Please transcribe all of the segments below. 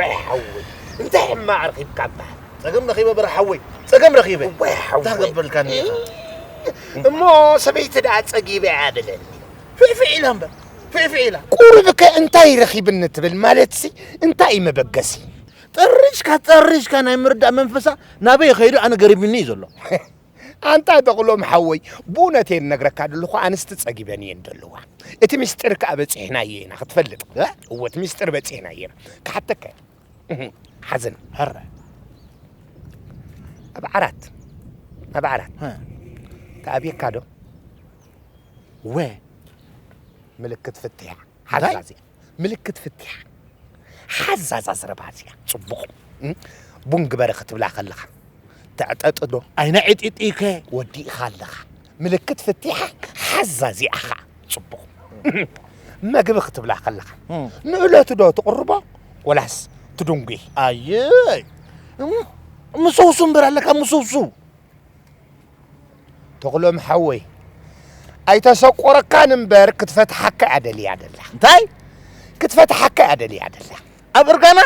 እዋይ ሓወይ፣ እንታይ ሕማቕ ረኺብካ እምበኣር? ጸገም ረኺበ በረ ሓወይ፣ ጸገም ረኺበ። እዋይ ሓወይ። እንታይ ክገብረልካ እኒኻ? እሞ ሰበይቲ ደኣ ጸጊበ እያ በለኒ። ፍዕፍዕ ኢላ እምበር፣ ፍዕፍዕ ኢላ። ቁሩብ ከ እንታይ ረኺብኒ ትብል ማለትሲ እንታይ እዩ መበገሲ? ጠሪሽካ፣ ጠሪሽካ ናይ ምርዳእ መንፈሳ ናበይ ከይዱ ኣነ ገሪሙኒ እዩ ዘሎ። ኣንታ ተኽሎም ሓወይ፣ ብእውነት እየ እነግረካ ዘለኹ፣ ኣንስቲ ጸጊበን እየን ዘለዋ። እቲ ምስጢር ከኣ በጺሕናዮ ኢና ክትፈልጥ። እ? እወ፣ እቲ ምስጢር በጺሕናዮ ኢና። ክሓተካ እየ። እህ፣ ሓዘን። ሀረ። ኣብ ዓራት። ኣብ ዓራት። ሀ። ተኣብየካ ዶ? ወ። ምልክት ፍትያ። እንታይ? ሓዛዚ። ምልክት ፍትያ። ሓዛዛ ዘረባ እዚኣ። ጽቡቕ። እም? ቡን ግበረ ክትብላ ከለኻ። ተዕጠጥ ዶ? ኣይነ ዕጢጢከ? ወዲእኻ ኣለኻ። ምልክት ፍትያ ሓዛዚ ኣኻ። ጽቡቕ። መግቢ ክትብላ ከለኻ። እም። ንእለቱ ዶ ትቕርቦ? ወላስ ትድንጉይ? ኣየይ። እም፣ ምስውስው እምበር ኣለካ፣ ምስውስው። ተኽሎም ሓወይ፣ ኣይተሰቆረካን እምበር ክትፈትሓካ እያ ደልያ ደላ። እንታይ? ክትፈትሓካ እያ ደልያ ደላ። ኣብ እርጋና?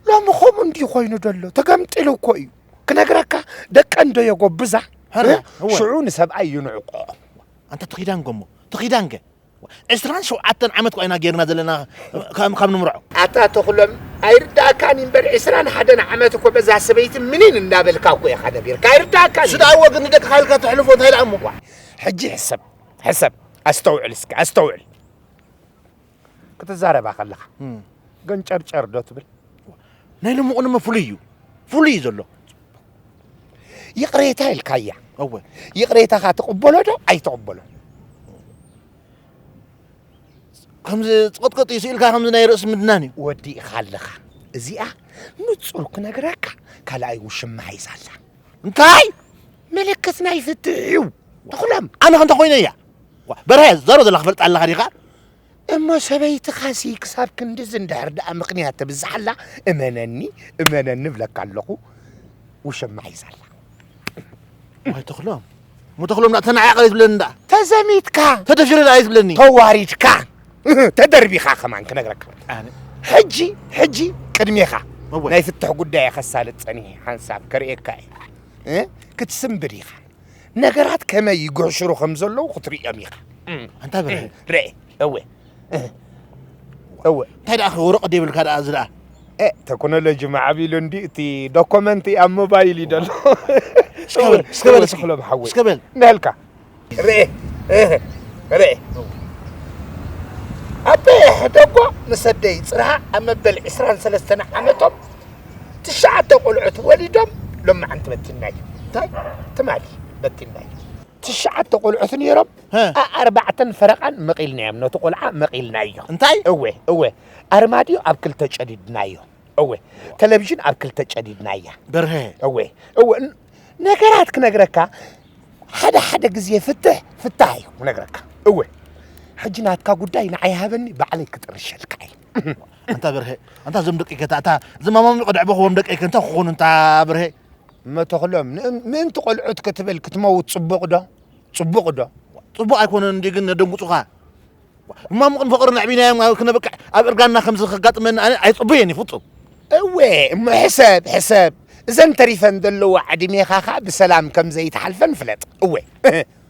ሎሚ ኸምኡ እንድዩ ኮይኑ ደሎ። ተገምጢሉ እኮ እዩ። ክነግረካ፣ ደቀን ዶ የጎብዛ? ሀረ፣ እ? እወ። ሽዑ ንሰብኣይ ይንዕቆ። ኣንታ ተኺዳንገ እሞ፣ ተኺዳንገ። ዕስራን ሸውዓተን ዓመት እኮ ኢና ጌርና ዘለና ካብ፣ ካብ ንምርዖ። ኣታ ተኽሎም፣ ኣይርዳእካን እምበር ዕስራን ሓደን ዓመት እኮ በዛ ሰበይቲ ምኒን እንዳበልካ እኮ ኢኻ ነቢርካ። ኣይርዳእካን እዩ። ስድኣዎ ግን ንደቅኻ ኢልካ ተሕልፎ እንታይ ደኣ እሞ? ዋ፣ ሕጂ ሕሰብ፣ ሕሰብ። ኣስተውዕል እስኪ፣ ኣስተውዕል። ክትዛረባ ከለኻ እም። ገንጨርጨር ዶ ትብል? ናይ ሎሚ ቁንመ ፍሉይ እዩ። ፍሉይ እዩ ዘሎ። ይቕሬታ ኢልካያ። እወ። ይቕሬታኻ ትቕበሎ ዶ ኣይትቕበሎ? ከምዚ ጽቕጥቅጥ እዩ ስኢልካ ከምዚ ናይ ርእሲ ምድናን እዩ። ወዲእኻ ኣለኻ። እዚኣ ንጹር ክነግረካ ካልኣይ ውሽማ ሒዛ ኣላ። እንታይ? ምልክት ናይ ፍትሕ እዩ። ተኽሎም። ኣነ ከ እንታይ ኮይነ እያ? ዋ፣ በርሀ፣ ዘሮ ዘለኻ ፈልጣ ኣለኻ ዲኻ? እሞ ሰበይትኻሲ ክሳብ ክንድዚ እንድሕር ደኣ ምኽንያት ተብዝሓላ፣ እመነኒ፣ እመነኒ እብለካ ኣለኹ፣ ውሽማ ሒዛ ኣላ። ዋይ ተኽሎም፣ እሞ ተኽሎም፣ ደኣ ተናዒቐ ኣይትብለኒ ደኣ። ተዘሚትካ። ተደፊረ ደኣ ኣይትብለኒ። ተዋሪድካ። ተደርቢኻ ከማን ክነግረካ። ኣነ። ሕጂ፣ ሕጂ ቅድሜኻ እወ። ናይ ፍትሕ ጉዳይ ከሳልጥ ጸኒሐ ሓንሳብ ከርእየካ እየ። እ? ክትስንብድ ኢኻ። ነገራት ከመይ ይግዕሽሩ ከም ዘለዉ ክትርእዮም ኢኻ። እም፣ ኣንታ ብርሀ። ርአ፣ እወ። እወ። እንታይ ደኣ ወረቐት ደይብልካ ደኣ እዚ ደኣ? እ፣ ቴክኖሎጂ ማዕቢሉ እንዲ እቲ ዶኮመንት ኣብ ሞባይል እዩ ደሎ። እስከ በል፣ እስከ በል እወ፣ እስኪ። ተኽሎም ሓወይ። እስከ በል። ነህልካ። ርአ፣ ርአ። ኣቦይ ሕደጎ ምስ ኣደይ ጽርሃ ኣብ መበል ዕስራን ሰለስተን ዓመቶም ትሽዓተ ቆልዑት ወሊዶም ሎማዓንቲ በቲንናዮም። እንታይ? ትማሊ በቲንናዮም። ትሽዓተ ቆልዑት ነይሮም፣ ሀ። ኣ-፣ ኣርባዕተን ፈረቓን መቒልናዮም። ነቲ ቆልዓ መቒልናዮ። እንታይ? እወ፣ እወ። ኣርማድዮ ኣብ ክልተ ጨዲድናዮ። እወ። ቴሌቪዥን ኣብ ክልተ ጨዲድናያ። በርሀ። እወ፣ እወ። ን-፣ ነገራት ክነግረካ፣ ሓደ ሓደ ግዜ ፍትሕ፣ ፍታሕ እዩ ክነግረካ። እወ። ሕጂ ናትካ ጉዳይ ንዓይ ሃበኒ፣ ባዕለይ ክጥርሸልካ እየ። ኣንታ በርሀ፣ ኣንታ እዞም ደቀይከ፣ እታ፣ እታ ዝማማሚ ቀድዕበኽዎም ደቀይከ፣ እንታይ ክኾኑ፣ እንታ በርሀ? እሞ ተኽሎም፣ ን-፣ ምእንቲ ቆልዑት ክትብል ክትመውት ጽቡቕ ዶ? ጽቡቕ ዶ? ጽቡቕ ኣይኮነን እንድዩ ግን ነደንጉጹኻ። እማሙቕን ፍቕርን ኣዕቢናዮም ኣብ ክነበቅዕ ኣብ እርጋና ከምዚ ከጋጥመኒ ኣነ ኣይጽበየን እዩ ፍጹም። እወ፣ እሞ ሕሰብ፣ ሕሰብ። እዘን ተሪፈን ዘለዋ ዕድሜኻ ኸኣ ብሰላም ከም ዘይትሓልፈን ፍለጥ። እወ።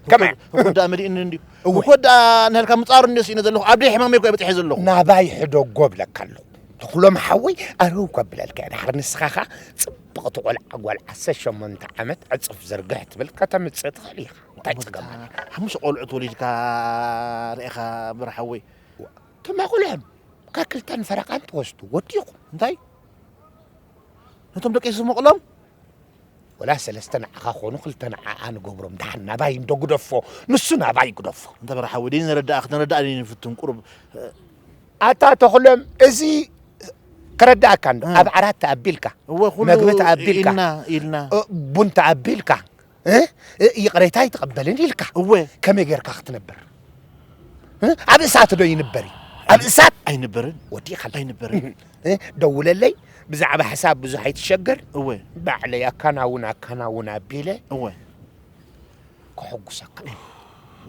ከመይ? ህኮት ደኣ መሊእኒ እንድዩ። እወ። ህኮት ደኣ ንህልካ ምጻሩ እንድዮ ስኢነ ዘለኹ። ኣብ ደይ ሕማመይ እኮ እየ በጺሐ ዘለኹ። ናባይ ሕደጎ እብለካ ኣለኹ። ተኽሎም ሓወይ፣ ኣረው ከብለልካ እየ። ድሓር ንስኻ ኸኣ ጽብቕቲ ቆልዓ ጓል ዓሰርተ ሸሞንተ ዓመት ዕጽፍ ዝርግሕ ትብል ከተምጽእ ትኽእል ኢኻ። እንታይ ጸገም ኣሎ? ሓሙሽተ ቆልዑት ወሊድካ ርኢኻ በርሓወይ? እቶም ኣቑልዑም ካብ ክልተን ፈረቓን ተወስዱ፣ ወዲቑ። እንታይ? ነቶም ደቂ ስሞቕሎም? ወላ ሰለስተ ንዓኻ ኾኑ፣ ክልተ ንዓኣ ንገብሮም። ደሓን ናባይ እንዶ ግደፎ፣ ንሱ ናባይ ግደፎ። እንተ በርሓወይ፣ ደይ ንረዳእ፣ ክትንረዳእ ደይ ንፍትን፣ ቁሩብ። ኣታ ተኽሎም፣ እዚ ከረዳእካ እንዶ፣ እ። ኣብ ዓራት ተኣቢልካ፣ እወ፣ ኩሉ መግቢ ተኣቢልካ፣ ኢልና፣ ኢልና። እ፣ ቡን ተኣቢልካ፣ እ? እ፣ ይቕሬታ ኣይትቕበልን ኢልካ። እወ። ከመይ ጌርካ ክትነብር? እ? ኣብ እሳት ዶ ይንበር እዩ? ኣብ እሳት? ኣይንበርን። ወዲእካ ኣለኻ። ኣይንበርን። እ? ደውለለይ፣ ብዛዕባ ሕሳብ ብዙሕ ኣይትሸገር። እወ። ባዕለይ ኣካናውን፣ ኣካናውን ኣቢለ እወ። ከሐጉሰካ እየ።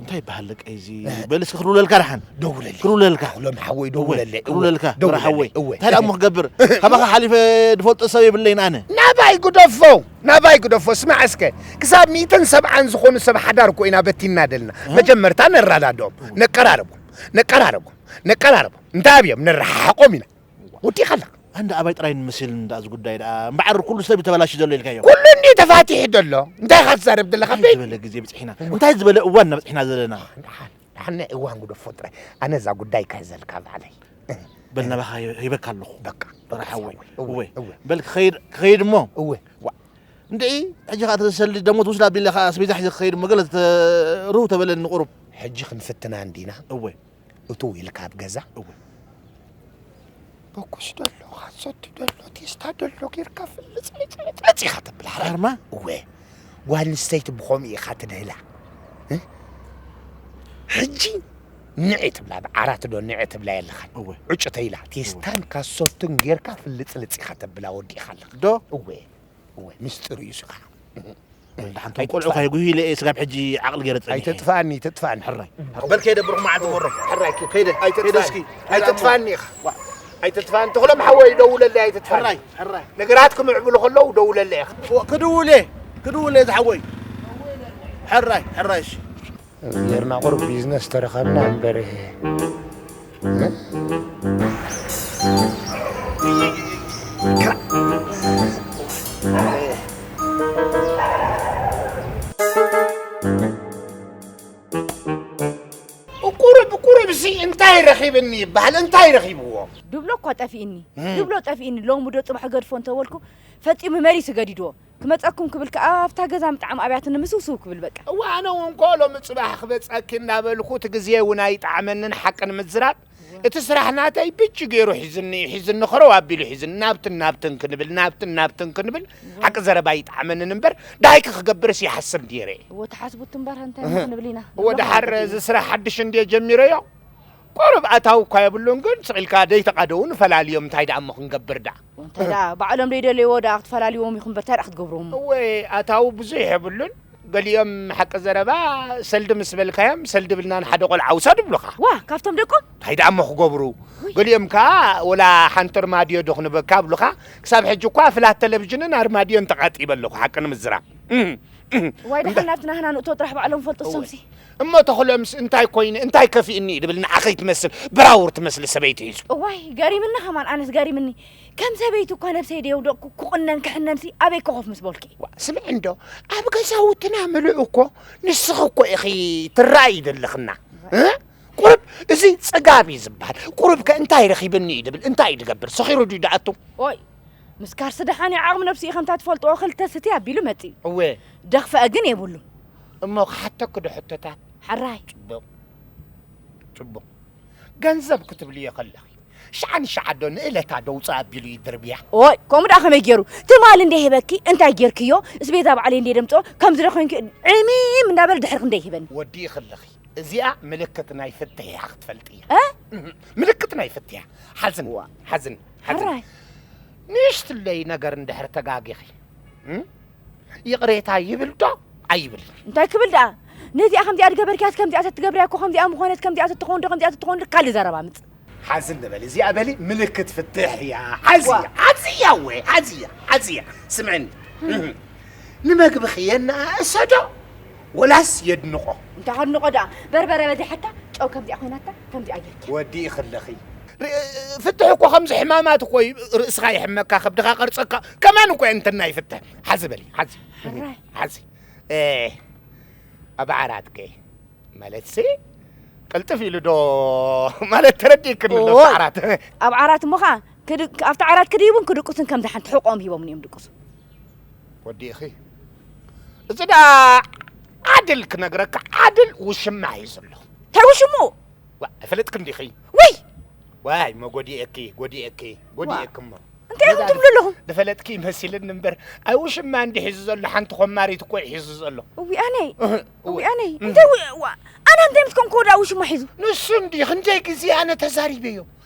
እንታይ ይበሃል ደቀይ እዚ? በል እስኪ ክድውለልካ ደሓን። ደውለለይ። ክድውለልካ። ሎም ሓወይ እወ፣ ደውለለይ። እወ፣ ክድውለልካ፣ ደውለለይ። ብራ ሓወይ። እወ። እንታይ ደኣ እሞ ክገብር? ካባኻ ሓሊፈ ድፈልጦ ሰብ የብለይን ኣነ። ናባይ ግደፎ፣ ናባይ ግደፎ። ስማዕ እስከ፣ ክሳብ ሚእትን ሰብዓን ዝኾኑ ሰብ ሓዳር እኮ ኢና በቲንና ደልና። መጀመርታ ነረዳድኦም፣ ነቀራርቦም፣ ነቀራርቦም፣ ነቀራርቦም። እንታይ ኣብዮም ነረሓሓቆም ኢና። ወዲእኻ ኣለኻ። ኣንዳ ኣባይ ጥራይ ንመስል እንዳ እዚ ጉዳይ ደኣ እምበዓር ኩሉ ሰብ እዩ ተበላሽዩ ዘሎ ኢልካዮ። ኩሉ እንዲ ተፋቲሑ ዘሎ። እንታይ ኢኻ ትዛረብ ዘለኻ? እንታይ ዝበለ ግዜ በጺሕና? እንታይ ዝበለ እዋን ኢና በጺሕና ዘለና? ደሓን፣ ደሓን ናይ እዋን ግደፎ ጥራይ። ኣነ እዛ ጉዳይ ክሕዘልካ ባዕለይ። በል ናባኻ ሂበካ ኣለኹ። በቃ፣ በቃ ሓወይ። እወ፣ እወ። እወ። በል ክኸይድ፣ ክኸይድ እሞ። እወ። ዋ። እንድዒ፣ ሕጂ ኸኣ ተሰሊ ደሞ ትውስድ ኣቢለ ኸኣ ኣስቤዛ ሒዘ ክኸይድ እሞ ገለ ተ-፣ ርህው ተበለኒ ቁሩብ። ሕጂ ክንፍትና እንዲና። እወ። እትው ኢልካ ኣብ ገዛ። እወ። በኩስ ደሎ፣ ካሰቲ ደሎ፣ ቴስታ ደሎ ጌርካ ፍልጽ፣ ልጽ፣ ልጽ፣ ልጽ ኢኻ ተብል። ሓራርማ? እወ። ጓል ኣንስተይቲ ብኸምኡ ኢኻ ትድህላ። እ? ሕጂ ንዒ ትብላ፣ ብዓራት ዶ ንዒ ትብላ የለኻን። እወ። ዕጭ ተይላ፣ ቴስታን እወ። ካሶትን ጌርካ ፍልጽ፣ ልጽ ኢኻ ተብላ ወዲእኻ ኣለኻ። ዶ? እወ። እወ፣ ምስጢር እዩ ስኻ። ደሓን ቶም ቆልዑ ኣይትጥፋእ። ካይጉሂ ኢለ እየ ስጋብ ሕጂ ዓቕሊ ገይረ ጸኒሐ። ኣይትጥፋእኒ፣ ኣይትጥፋእኒ። ሕራይ። በል ከይደ ብሩኽ መዓልቲ መሮ። ሕራይ ኪድ። ከይደ፣ ከይደ ኣይትጥፋእኒ። እስኪ። ኣይትጥፋእኒ ኢኻ። ዋ። ኣይትጥፋእኒ። ተኽሎም ሓወይ ደውለለይ፣ ኣይትጥፋእኒ። ሕራይ፣ ሕራይ። ነገራት ክምዕብሉ ከለዉ ደውለለይ ኢኻ። ዋ፣ ክድውል እየ፣ ክድውል እየ ዝሓወይ። ሕራይ፣ ሕራይ፣ እሺ። ጌርና ቁሩብ ቢዝነስ ተረኸብና እምበር። ቁሩብ፣ ቁሩብ ሲ እንታይ ረኺብኒ ይበሃል? እንታይ ረኺብዎ? ድብሎ እኳ ጠፊእኒ። እም። ድብሎ ጠፊእኒ። ሎሚ ዶ ጽባሕ ገድፎ እንተበልኩ ፈጺሙ መሪሱ ገዲድዎ። ክመጸኩም ክብል ከኣ ኣብታ ገዛ ምጥዓም ኣብያትኒ ምስውስው ክብል በቃ። እዋ፣ ኣነ እውን እኮ ሎሚ ጽባሕ ክመጸኪ እናበልኩ እቲ ግዜ እውን ኣይጠዓመንን ሓቂ ንምዝራብ። እዋ። እቲ ስራሕ ናተይ ብጭ ገይሩ ሒዝኒ፣ ሒዝኒ፣ ኸረው ኣቢሉ ሒዝኒ፣ ናብትን ናብትን ክንብል፣ ናብትን ናብትን ክንብል፣ እዋ። ሓቂ ዘረባ ኣይጠዓመንን እምበር፣ ደሃይኪ ክገብርስ ይሓስብ ነይረ። እወ፣ ተሓስቡት እምበር፣ እንታይ እህ። ክንብል ኢና? እወ፣ ንብሎ ደሓር ማለት እዩ። እዚ ስራሕ ሓድሽ እንድየ ጀሚረዮ። ቁሩብ ኣታዊ እኳ የብሉን፣ ግን ስቕ ኢልካ ደይተቓደዉ ንፈላልዮም፣ እንታይ ደኣ እሞ ክንገብር ደኣ? እንታይ ደኣ፣ ባዕሎም ደይደለይዎ ደኣ ክትፈላልይዎም ኢኹም እምበር፣ እንታይ ደኣ ክትገብርዎም? እወ፣ ኣታዊ ብዙሕ የብሉን። ገሊኦም፣ ሓቂ ዘረባ፣ ሰልዲ ምስ በልካዮም፣ ሰልዲ ብልና ንሓደ ቆልዓ ውሰድ ይብሉኻ። ዋ፣ ካብቶም ደቆም? እንታይ ደኣ እሞ ክገብሩ? ውይ። ገሊኦም ከኣ፣ ወላ ሓንቲ ኣርማድዮ ዶ ክንበካ ይብሉኻ። ክሳብ ሕጂ እኳ ፍላት ቴሌቪዥንን ኣርማድዮን ተቓጢበ ኣለኹ፣ ሓቂ ንምዝራብ። እህ፣ እህ። ዋይ፣ ደሓን እንዳ- ናብቲ ናህና ንእቶ ጥራሕ ባዕሎም ፈልጡ እወ። እሶምሲ። እሞ ተኽሎምስ እንታይ ኮይነ፣ እንታይ ከፊእኒ ድብል ንዓ ከይትመስል፣ ብራውር ትመስሊ ሰበይቲ ሒዙ። እዋይ፣ ገሪምኒ ከማን፣ ኣነስ ገሪምኒ። ከም ሰበይቲ እኳ ነብሰይ ደየውደቕኩ፣ ክቑነን ክሕነንሲ ኣበይ ኮኾፍ ምስ በልኪ? ዋ፣ ስምዒ እንዶ፣ ኣብ ገዛውትና ምሉእ እኮ ንስኺ እኮ ኢኺ ትረኣዪ ዘለኽና። እ? ቁሩብ እዚ ጽጋብ እዩ ዝበሃል። ቁሩብ ከ እንታይ ረኺብኒ እዩ ድብል፣ እንታይ እዩ ድገብር? ሰኺሩ ድዩ ድኣቱ? ኦይ፣ ምስ ካርሲ ደሓን እዩ ዓቕሚ ነብሱ እዩ፣ ከምታ ትፈልጥዎ ክልተ ስቲ ኣቢሉ መጺኡ። እወ። ደኽፈአ ግን የብሉን። እሞ ክሓተኪ ዶ ሕቶታት? ሕራይ። ጽቡቕ። ጽቡቕ። ገንዘብ ክትብልዮ ከለኺ፣ ሽዓ ንሽዓ ዶ ንእለታ ዶ ውጻእ ኣቢሉ ይድርብያ? ኦይ፣ ከምኡ ደኣ ከመይ ገይሩ? ትማሊ እንደ ሂበኪ፣ እንታይ ጌርክዮ? እስቤዛ ባዕለይ እንደ ደምጽኦ፣ ከምዚ ዶ ኮንኪ ዕሚም እንዳበለ ድሕርኺ እንደ ይሂበኒ። ወዲእኺ ኣለኺ። እዚኣ ምልክት ናይ ፍትሕ እያ፣ ክትፈልጥያ። እ? እህ፣ ምልክት ናይ ፍትሕ እያ። ሓዝን፣ ዋ። ሓዝን፣ ሓዝን። ሕራይ። ንእሽትለይ ነገር እንድሕር ተጋጊኺ፣ እም? ይቕሬታ ይብል ዶ ኣይብል? እንታይ ክብል ደኣ? ነዚኣ ከምዚኣ ዝገበርክያስ ከምዚኣ ተትገብርያ እኮ ከምዚኣ ምኾነት፣ ከምዚኣ ተትኸውን ዶ፣ ከምዚኣ ተትኸውን ዶ፣ ካልእ ዘረባ ምጽእ። ሓዝን ንበል። እዚኣ በሊ ምልክት ፍትሕ እያ። ሓዝያ፣ ዋ። ሓዝያ፣ ወ፣ ሓዝያ፣ ሓዝያ። ስምዕኒ። እህ። እህ። ንመግብኺ የነኣእሰ ዶ ወላስ የድንቖ? እንታይ ከድንቖ ደኣ? በርበረ በዚሓታ፣ ጨው ከምዚኣ ኮይናታ፣ ከምዚኣ ጌርኪ። ወዲእኺ ኣለኺ። ር-፣ ፍትሕ እኮ ከምዚ ሕማማት እኮ እዩ። ርእስኻ ይሕመካ፣ ከብድኻ ቀርጸካ፣ ከማን እኮ እየን እንተና ይፍትሕ። ሓዚ በሊ፣ ሓዚ። ሕራይ። ሓዚ። እ፣ ኣብ ዓራትከ? ማለትሲ፣ ቅልጥፍ ኢሉ ዶ ማለት ተረዲእክኒ ዶ ኦይ፣ ዓራት? ኣብ ዓራት እሞ ኸኣ ክድ-፣ ኣብቲ ዓራት ክድይቡን ክድቅሱን ከም ደሓን ትሕቆም ሂቦምኒ እዮም ድቅሱ። ወዲእኺ። እዚ ደኣ ዓድል ክነግረካ፣ ዓድል ውሽማ እዩ ዘሎ። እንታይ ውሽሙ? ዋ፣ ኣይፈለጥክን ዲኺ? ውይ! ዋይ፣ እሞ ጎዲኤኪ፣ ጎዲኤኪ፣ ዋ። ጎዲኤኪ እሞ። እንታይ ኢኹም ነዛ ትብሉ ኣለኹም? ዝፈለጥኪ ይመሲልኒ እምበር፣ ኣይ ውሽማ እንዲ ሒዙ ዘሎ፣ ሓንቲ ኮማሪት እኮ እዩ ሒዙ ዘሎ። እዊ ኣነይ፣ እህ፣ እዊ እወ። ኣነይ፣ እህ። እንታይ ው-፣ ዋ፣ ኣነ እንታይ ምስ ኮንኩ ወዳ ውሽማ ሒዙ? ንሱ እንዲ ክንደይ ግዜ ኣነ ተዛሪበዮ።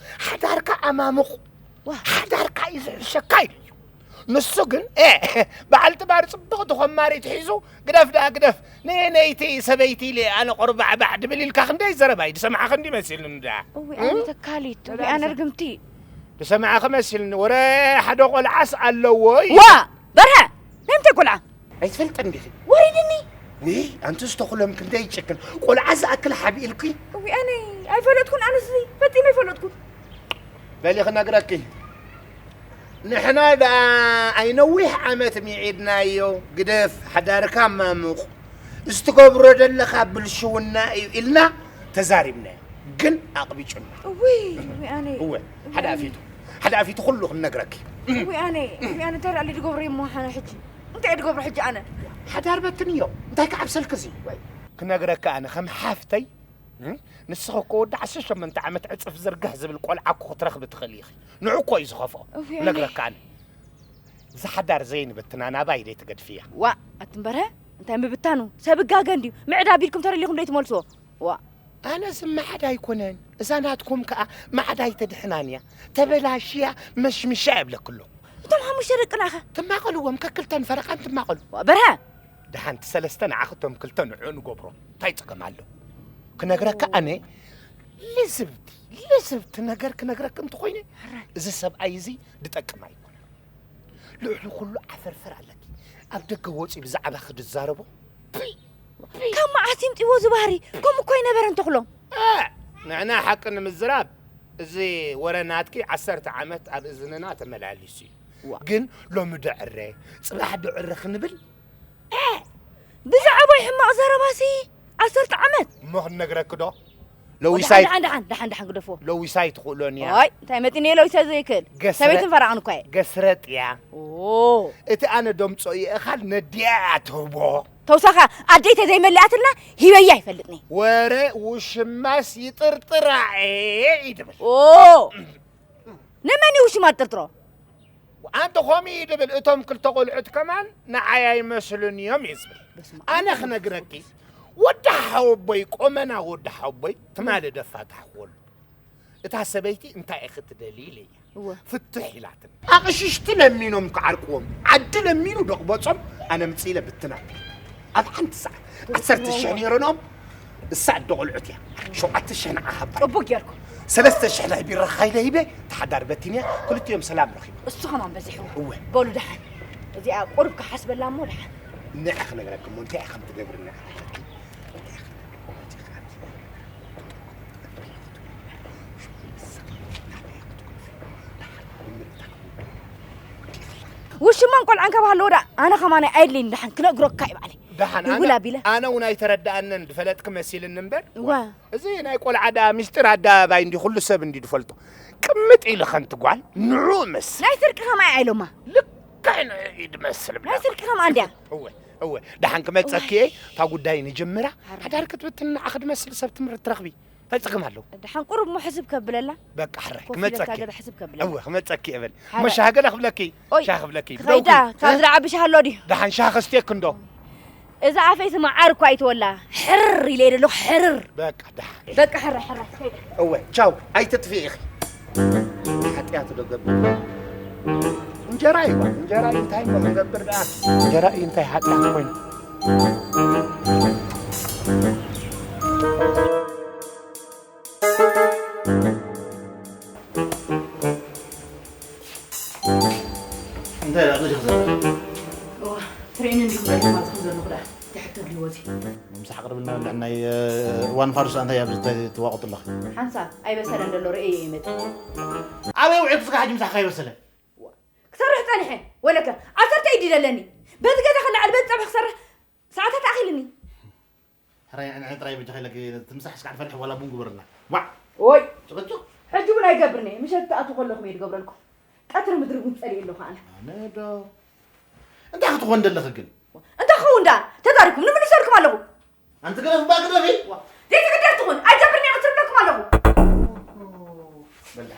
ሓዳርካ ኣማሙቕ፣ ዋ። ሓዳርካ እዩ ዝሕሸካ ኢለዮ። ንሱ ግን፣ ኤ፣ በዓልቲ ባር ጽብቕቲ ኮማሪት ሒዙ፣ "ግደፍ ደኣ ግደፍ፣ ነየነይቲ ሰበይቲ ኢለ ኣነ ቆርባዕባዕ" ድብል ኢልካ ክንደይ ዘረባ እዩ ዝሰማዕኻ እንዲ መሲሉኒ ደኣ። እውይ፣ እም? ኣነ ተካሊት፣ እውይ፣ ኣነ ርግምቲ። ዝሰማዕኺ መሲሉኒ፣ ወረ ሓደ ቆልዓስ ኣለዎ እዩ። ዋ! በርሀ! ናይ ምንታይ ቆልዓ? ኣይትፈልጥን ዲኺ? ወሪድኒ! ውይ፣ ኣንቲ ዝተኹሎም ክንደይ ይጭክን። ቆልዓ ዝኣክል ሓቢእልኪ? እውይ፣ ኣነ ኣይፈለጥኩን፣ ኣነስ ፈጺመ ኣይፈለጥኩን። በሊ ክነግረኪ። ንሕና ደኣ ኣይነዊሕ ዓመት ሚዒድናዮ፣ ግደፍ፣ ሓዳርካ ማሙቕ፣ እዚ ትገብሮ ዘለኻ ብልሽውና እዩ ኢልና ተዛሪብናዮ። ግን ኣቕቢጩና። እውይ፣ እውይ፣ ኣነ። እወ፣ ሓደ ኣፊቱ፣ ሓደ ኣፊቱ ኩሉ ክንነግረኪ። እውይ፣ ኣነ፣ እውይ፣ ኣነ እንታይ ደኣ ድገብሮ እሞ ሓነ ሕጂ? እንታይ ድገብሮ ሕጂ ኣነ? ሓዳር በትንዮ፣ እንታይ ክዓብሰልኪ እዚ? ክነግረኪ ኣነ ከም ሓፍተይ፣ እም? ንስኺ እኮ ወዲ ዓሰርተ ሸሞንተ ዓመት ዕጽፍ ዝርግሕ ዝብል ቆልዓ እኮ ክትረኽቢ ትኽእሊ ኢኺ። ንዑ እኮ እዩ ዝኸፍኦ። እውይ፣ ኣነ። ክነግረኪ ኣነ። እዚ ሓዳር ዘይንብትና ናባይ ደይ ትገድፍያ። ዋእ፣ ኣቲ እምበረ፣ እንታይ ምብታኑ? ሰብ ጋገ እንድዩ። ምዕዳ ቢልኩም ተደሊኹም ደይ ትመልስዎ? ዋእ። ኣነ ዝመሓድ ኣይኮነን። እዛ ናትኩም ከኣ ማዕዳ ኣይተድሕናን እያ። ተበላሽያ፣ መሽምሻ የብለክሎ። እቶም ሓሙሽተ ደቅና ኸ? ትማቐልዎም፣ ከክልተን ፈረቓን ትማቐሉ። ዋእ፣ በርሀ! ደሓንቲ ሰለስተ ንዓኽቶም ክልተ ንዑ ንገብሮ። እንታይ ጸገም ኣሎ? ክነግረካ ኣነ ልዝብቲ፣ ልዝብቲ ነገር ክነግረክ እንተኾይነ፣ ሕራይ። እዚ ሰብኣይ እዚ ዝጠቅም ኣይኮነን። ልዕሊ ኩሉ ዓፈርፈር ኣለኪ። ኣብ ደገ ወጺኡ ብዛዕባኺ ዝዛረቦ። ፒ! ፒ! ካብ መዓስ ይምጥዎ እዚ ባህሪ? ከምኡ እኮ ኣይነበረን ተኽሎም። እ፣ ንሕና ሓቂ ንምዝራብ፣ እዚ ወረ ናትኪ ዓሰርተ ዓመት ኣብ እዝንና ተመላሊሱ እዩ። ዋ። ግን ሎሚ ዶ ዕረ፣ ጽባሕ ዶ ዕረ ክንብል፣ እ! ብዛዕባይ ሕማቕ ዘረባሲ ዓሰርተ ዓመት። እሞ ክንነግረኪ ዶ? ኦ፣ ለዊሳይ ደሓን፣ ደሓን፣ ደሓን፣ ደሓን ግደፎ። ለዊሳይ ትኽእሎን እያ። ኦይ፣ እንታይ መጺኒ ለዊሳይ ዘይክእል? ገስረ-፣ ሰበይትን ፈራቕን እኳ እየ። ገስረጥ እያ። ኦ። እቲ ኣነ ደምጾ እየ እኻል ነዲኣ እያ ትህቦ። ተውሳኻ ኣደይ ተዘይመሊኣትልና ሂበያ ኣይፈልጥኒ። ወረ ውሽማስ ይጥርጥራ እየ ይድብል። ኦ። ንመን እዩ ውሽማ ዝጥርጥሮ? ኣንተ ኾሚ ድብል እቶም ክልተ ቆልዑት ከማን ንዓይ ኣይመስሉን እዮም እዩ ዝብል። በስመ ኣብ ኣነ ወመንፈስ ክነግረኪ፣ ቅዱስ። ወዲ ሓወቦይ፣ ቆመና ወዲ ሓወቦይ፣ ትማሊ ደፋታሕክወሉ። እታ ሰበይቲ እንታይ ኢኺ ትደልዪ ኢለያ። እወ። ፍትሕ ኢላትኒ። ኣቕሽሽቲ ለሚኖም ክዓርቅዎም፣ ዓዲ ለሚኑ ዶ ክበጾም፣ ኣነ ምጽእ ኢለ ብትና። ኣብ ሓንቲ ሰዓት ዓሰርተ ሽሕ ነይሮኖም፣ እሳ ኣደ ቆልዑት እያ። ሸውዓተ ሽሕ ንዓ ሃባ። ጽቡቅ ጌርኩም። ሰለስተ ሽሕ ናይ ቢራ ኻይለ ሂበ፣ ተሓዳር በቲንያ፣ ክልቲኦም ሰላም ረኺቡ። እሱ ከማን በዚሕዎ። እወ። በሉ ደሓን። እዚኣ ቁሩብ ክሓስበላ እሞ ደሓን። ንዕ ክነግረኪ እሞ፣ እንታይ ኢኻ ከም ትገብሪ ንዕ ክነግረኪ። እንታይ ኢኻ? ውሽማን ቆልዓን ካብ ሃለዎ ደኣ ኣነ ከማን ኣየድልይን፣ ደሓን ክነግረካ እዩ ባዕለይ። ደሓን፣ ኣነ፣ ይጉል ኣቢለ። ኣነ እውን ኣይተረድኣንን፣ ዝፈለጥኪ መሲልኒ እምበር። እዋ። እዚ ናይ ቆልዓ ደኣ ምስጢር ኣደባባይ እንዲ ኩሉ ሰብ እንዲ ዝፈልጦ። ቅምጥ ኢሉ ከንቲ ጓል ንዑ ምስ። ናይ ስርቂ ከማይ ኣይሎማ። ልክዕ ንዑ እዩ ዝመስል ናይ ብላ። ስርቂ ከማ እንድያ። እወ፣ እወ። ደሓን ክመጸኪ እየ፣ እታ ጉዳይ ንጅምራ። ሓዳር ክትብትን ንዓኺ ዝመስል ሰብ ትምህርቲ ትረኽቢ። እንታይ ጸገም ኣለዎ? ደሓን ቁሩብ እሞ ሕስብ ከብለላ። በቃ ሕራይ፣ ኮፍ ኢለ ክመጸኪ። እታ ገዛ ሕስብ ከብለላ። እወ፣ ክመጸኪ እየ በል። ሓራይ። እሞ ሻሂ ገለ ክብለኪ? ኦይ፣ ሻሂ ክብለኪ። ክኸይዳ፣ ደውኪ። ካብ እ? ዝለዓቢ ሻሂ ኣሎ ድዩ? ደሓን ሻሂ ከስትየኪ እንዶ? እዛ ኣፈይ ስማ ዓር እኳ ኣይትወላ። ሕርር ኢለ እየ ዘለኹ፣ ሕርር። በቃ ደሓን። በቃ ሕራይ፣ ሕራይ፣ ከይደ። እወ፣ ቻው፣ ኣይትጥፍኢ ኢኺ። ሓጢኣት ዶ ገብር? እንጀራ እዩ፣ እንጀራ እዩ፣ እንታይ እሞ ክገብር ደኣ? እንጀራ እዩ፣ እንታይ ሓጢኣት ኮይኑ? እንታይ ደኣ፣ እንታይ ክዘርብ? እዋ፣ ትርእየኒ እንዲኹም ደቂ ማለት ከም ዘለኹ ደኣ፣ እንታይ ሕቶ ድልዎ እዚ? ምሳሕ ኣቕርብልና ብልዕናይ፣ እ፣ እዋን ፋርስ እንታይ ኣብ ዝተ-፣ ትዋቕጡ ኣለኺ? ሓንሳብ ኣይበሰለን ደሎ ርእየ ይመጽእ። ኣበይ ውዒቱ ስጋ ሕጂ ምሳሕ ከይበሰለ? ክሰርሕ ጸኒሐ፣ ወለከ ዓሰርተ ኢድ ይደለኒ። በዚ ገዛ ክለዓል፣ በዚ ጸብሒ ክሰርሕ ሰዓታት ኣኺልኒ። ሕራይ ንዕን ጥራይ በጃኺ ኢለኪ፣ ትምሳሕ እስካዕ ትፈልሒ ዋላ ቡን ግበርልና። ዋዕ! ኦይ! ጭቕጭቕ! ሕጂ እውን ኣይገብርን እየ። ምሸት ትኣትዉ ከለኹም እየ ዝገብረልኩም። ቀትሪ ምድሪ እውን ጸሊኤ ኣለኹ ኣነ። ኣነ ዶ? እንታይ ክትኾን ደለኺ ግን? እንታይ ክኸውን ደኣ? ተዛሪብኩም ንምልሰልኩም ኣለኹ። ኣንቲ ግደፍ እባ ግደፊ! ዋ፣ ዘይትግደፍ ትኹን። ኣይገብርን እየ ቀትሪ እብለኩም ኣለኹ። በላ።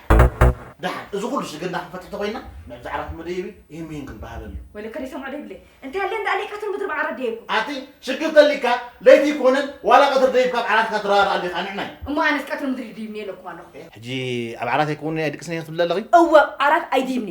ደሓን፣ እዚ ኩሉ ሽግርና ክንፈትሕ ተኾይንና፣ ንዕዚ ዓራት መደየቢ ይህን ምሂን ክንበሃለሉ። ወይለከ ዘይሰምዖ ደይብለይ። እንታይ ኣለ እንዳ ኣለ ቀትሪ ምድሪ ብዓራት ደየብኩም። ኣቲ ሽግር ተሊካ ለይቲ ይኮነን ዋላ ቀትሪ ደይብካ ኣብ ዓራትካ ትረዳዳእ ኣለኻ ንዕናይ። እሞ ኣነስ ቀትሪ ምድሪ ድይብኒ ኢለኩም ኣለኹ። ሕጂ ኣብ ዓራት ኣይኮነን ኣይድቅስን እየ ክትብሊ ኣለኺ? እወ፣ ኣብ ዓራት ኣይድይብኒ።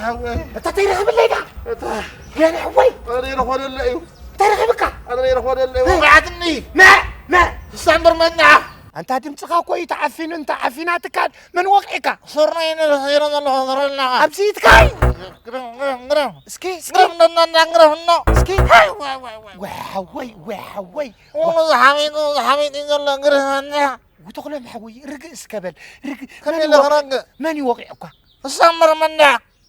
ሓወይ። እታ ተይረኽብለይ ዳ እታ ገና ሕወይ ኣነ ይረኾደለ እዩ። እንታይ ረኺብካ? ኣነ ይረኾደለ እዩ። ወቃዓትኒ። መ መ ሳምበር መና። ኣንታ ድምፅኻ እኮ እዩ ተዓፊኑ። እንተ ዓፊና ትካል መን ወቂዕካ? ሶርናይ ነረ ሰይረ ዘለኹ ዘረልና። ኣብዚትካይ ግረም ግረም ግረም። እስኪ እስኪ ግረም ነና ግረም ኖ። እስኪ ሃይ ዋይ ዋይ ዋይ። ወይ ሓወይ ወይ ሓወይ ወሉ ዝሓሚዱ ዝሓሚዱ ዘሎ ግረም መና። ውተኽሎም ሓወይ ርግእ እስከ በል ርግእ ከመይ መን ኢለ ይወቕ- ክረግእ? መን ይወቂዕኳ? ሳምበር መና።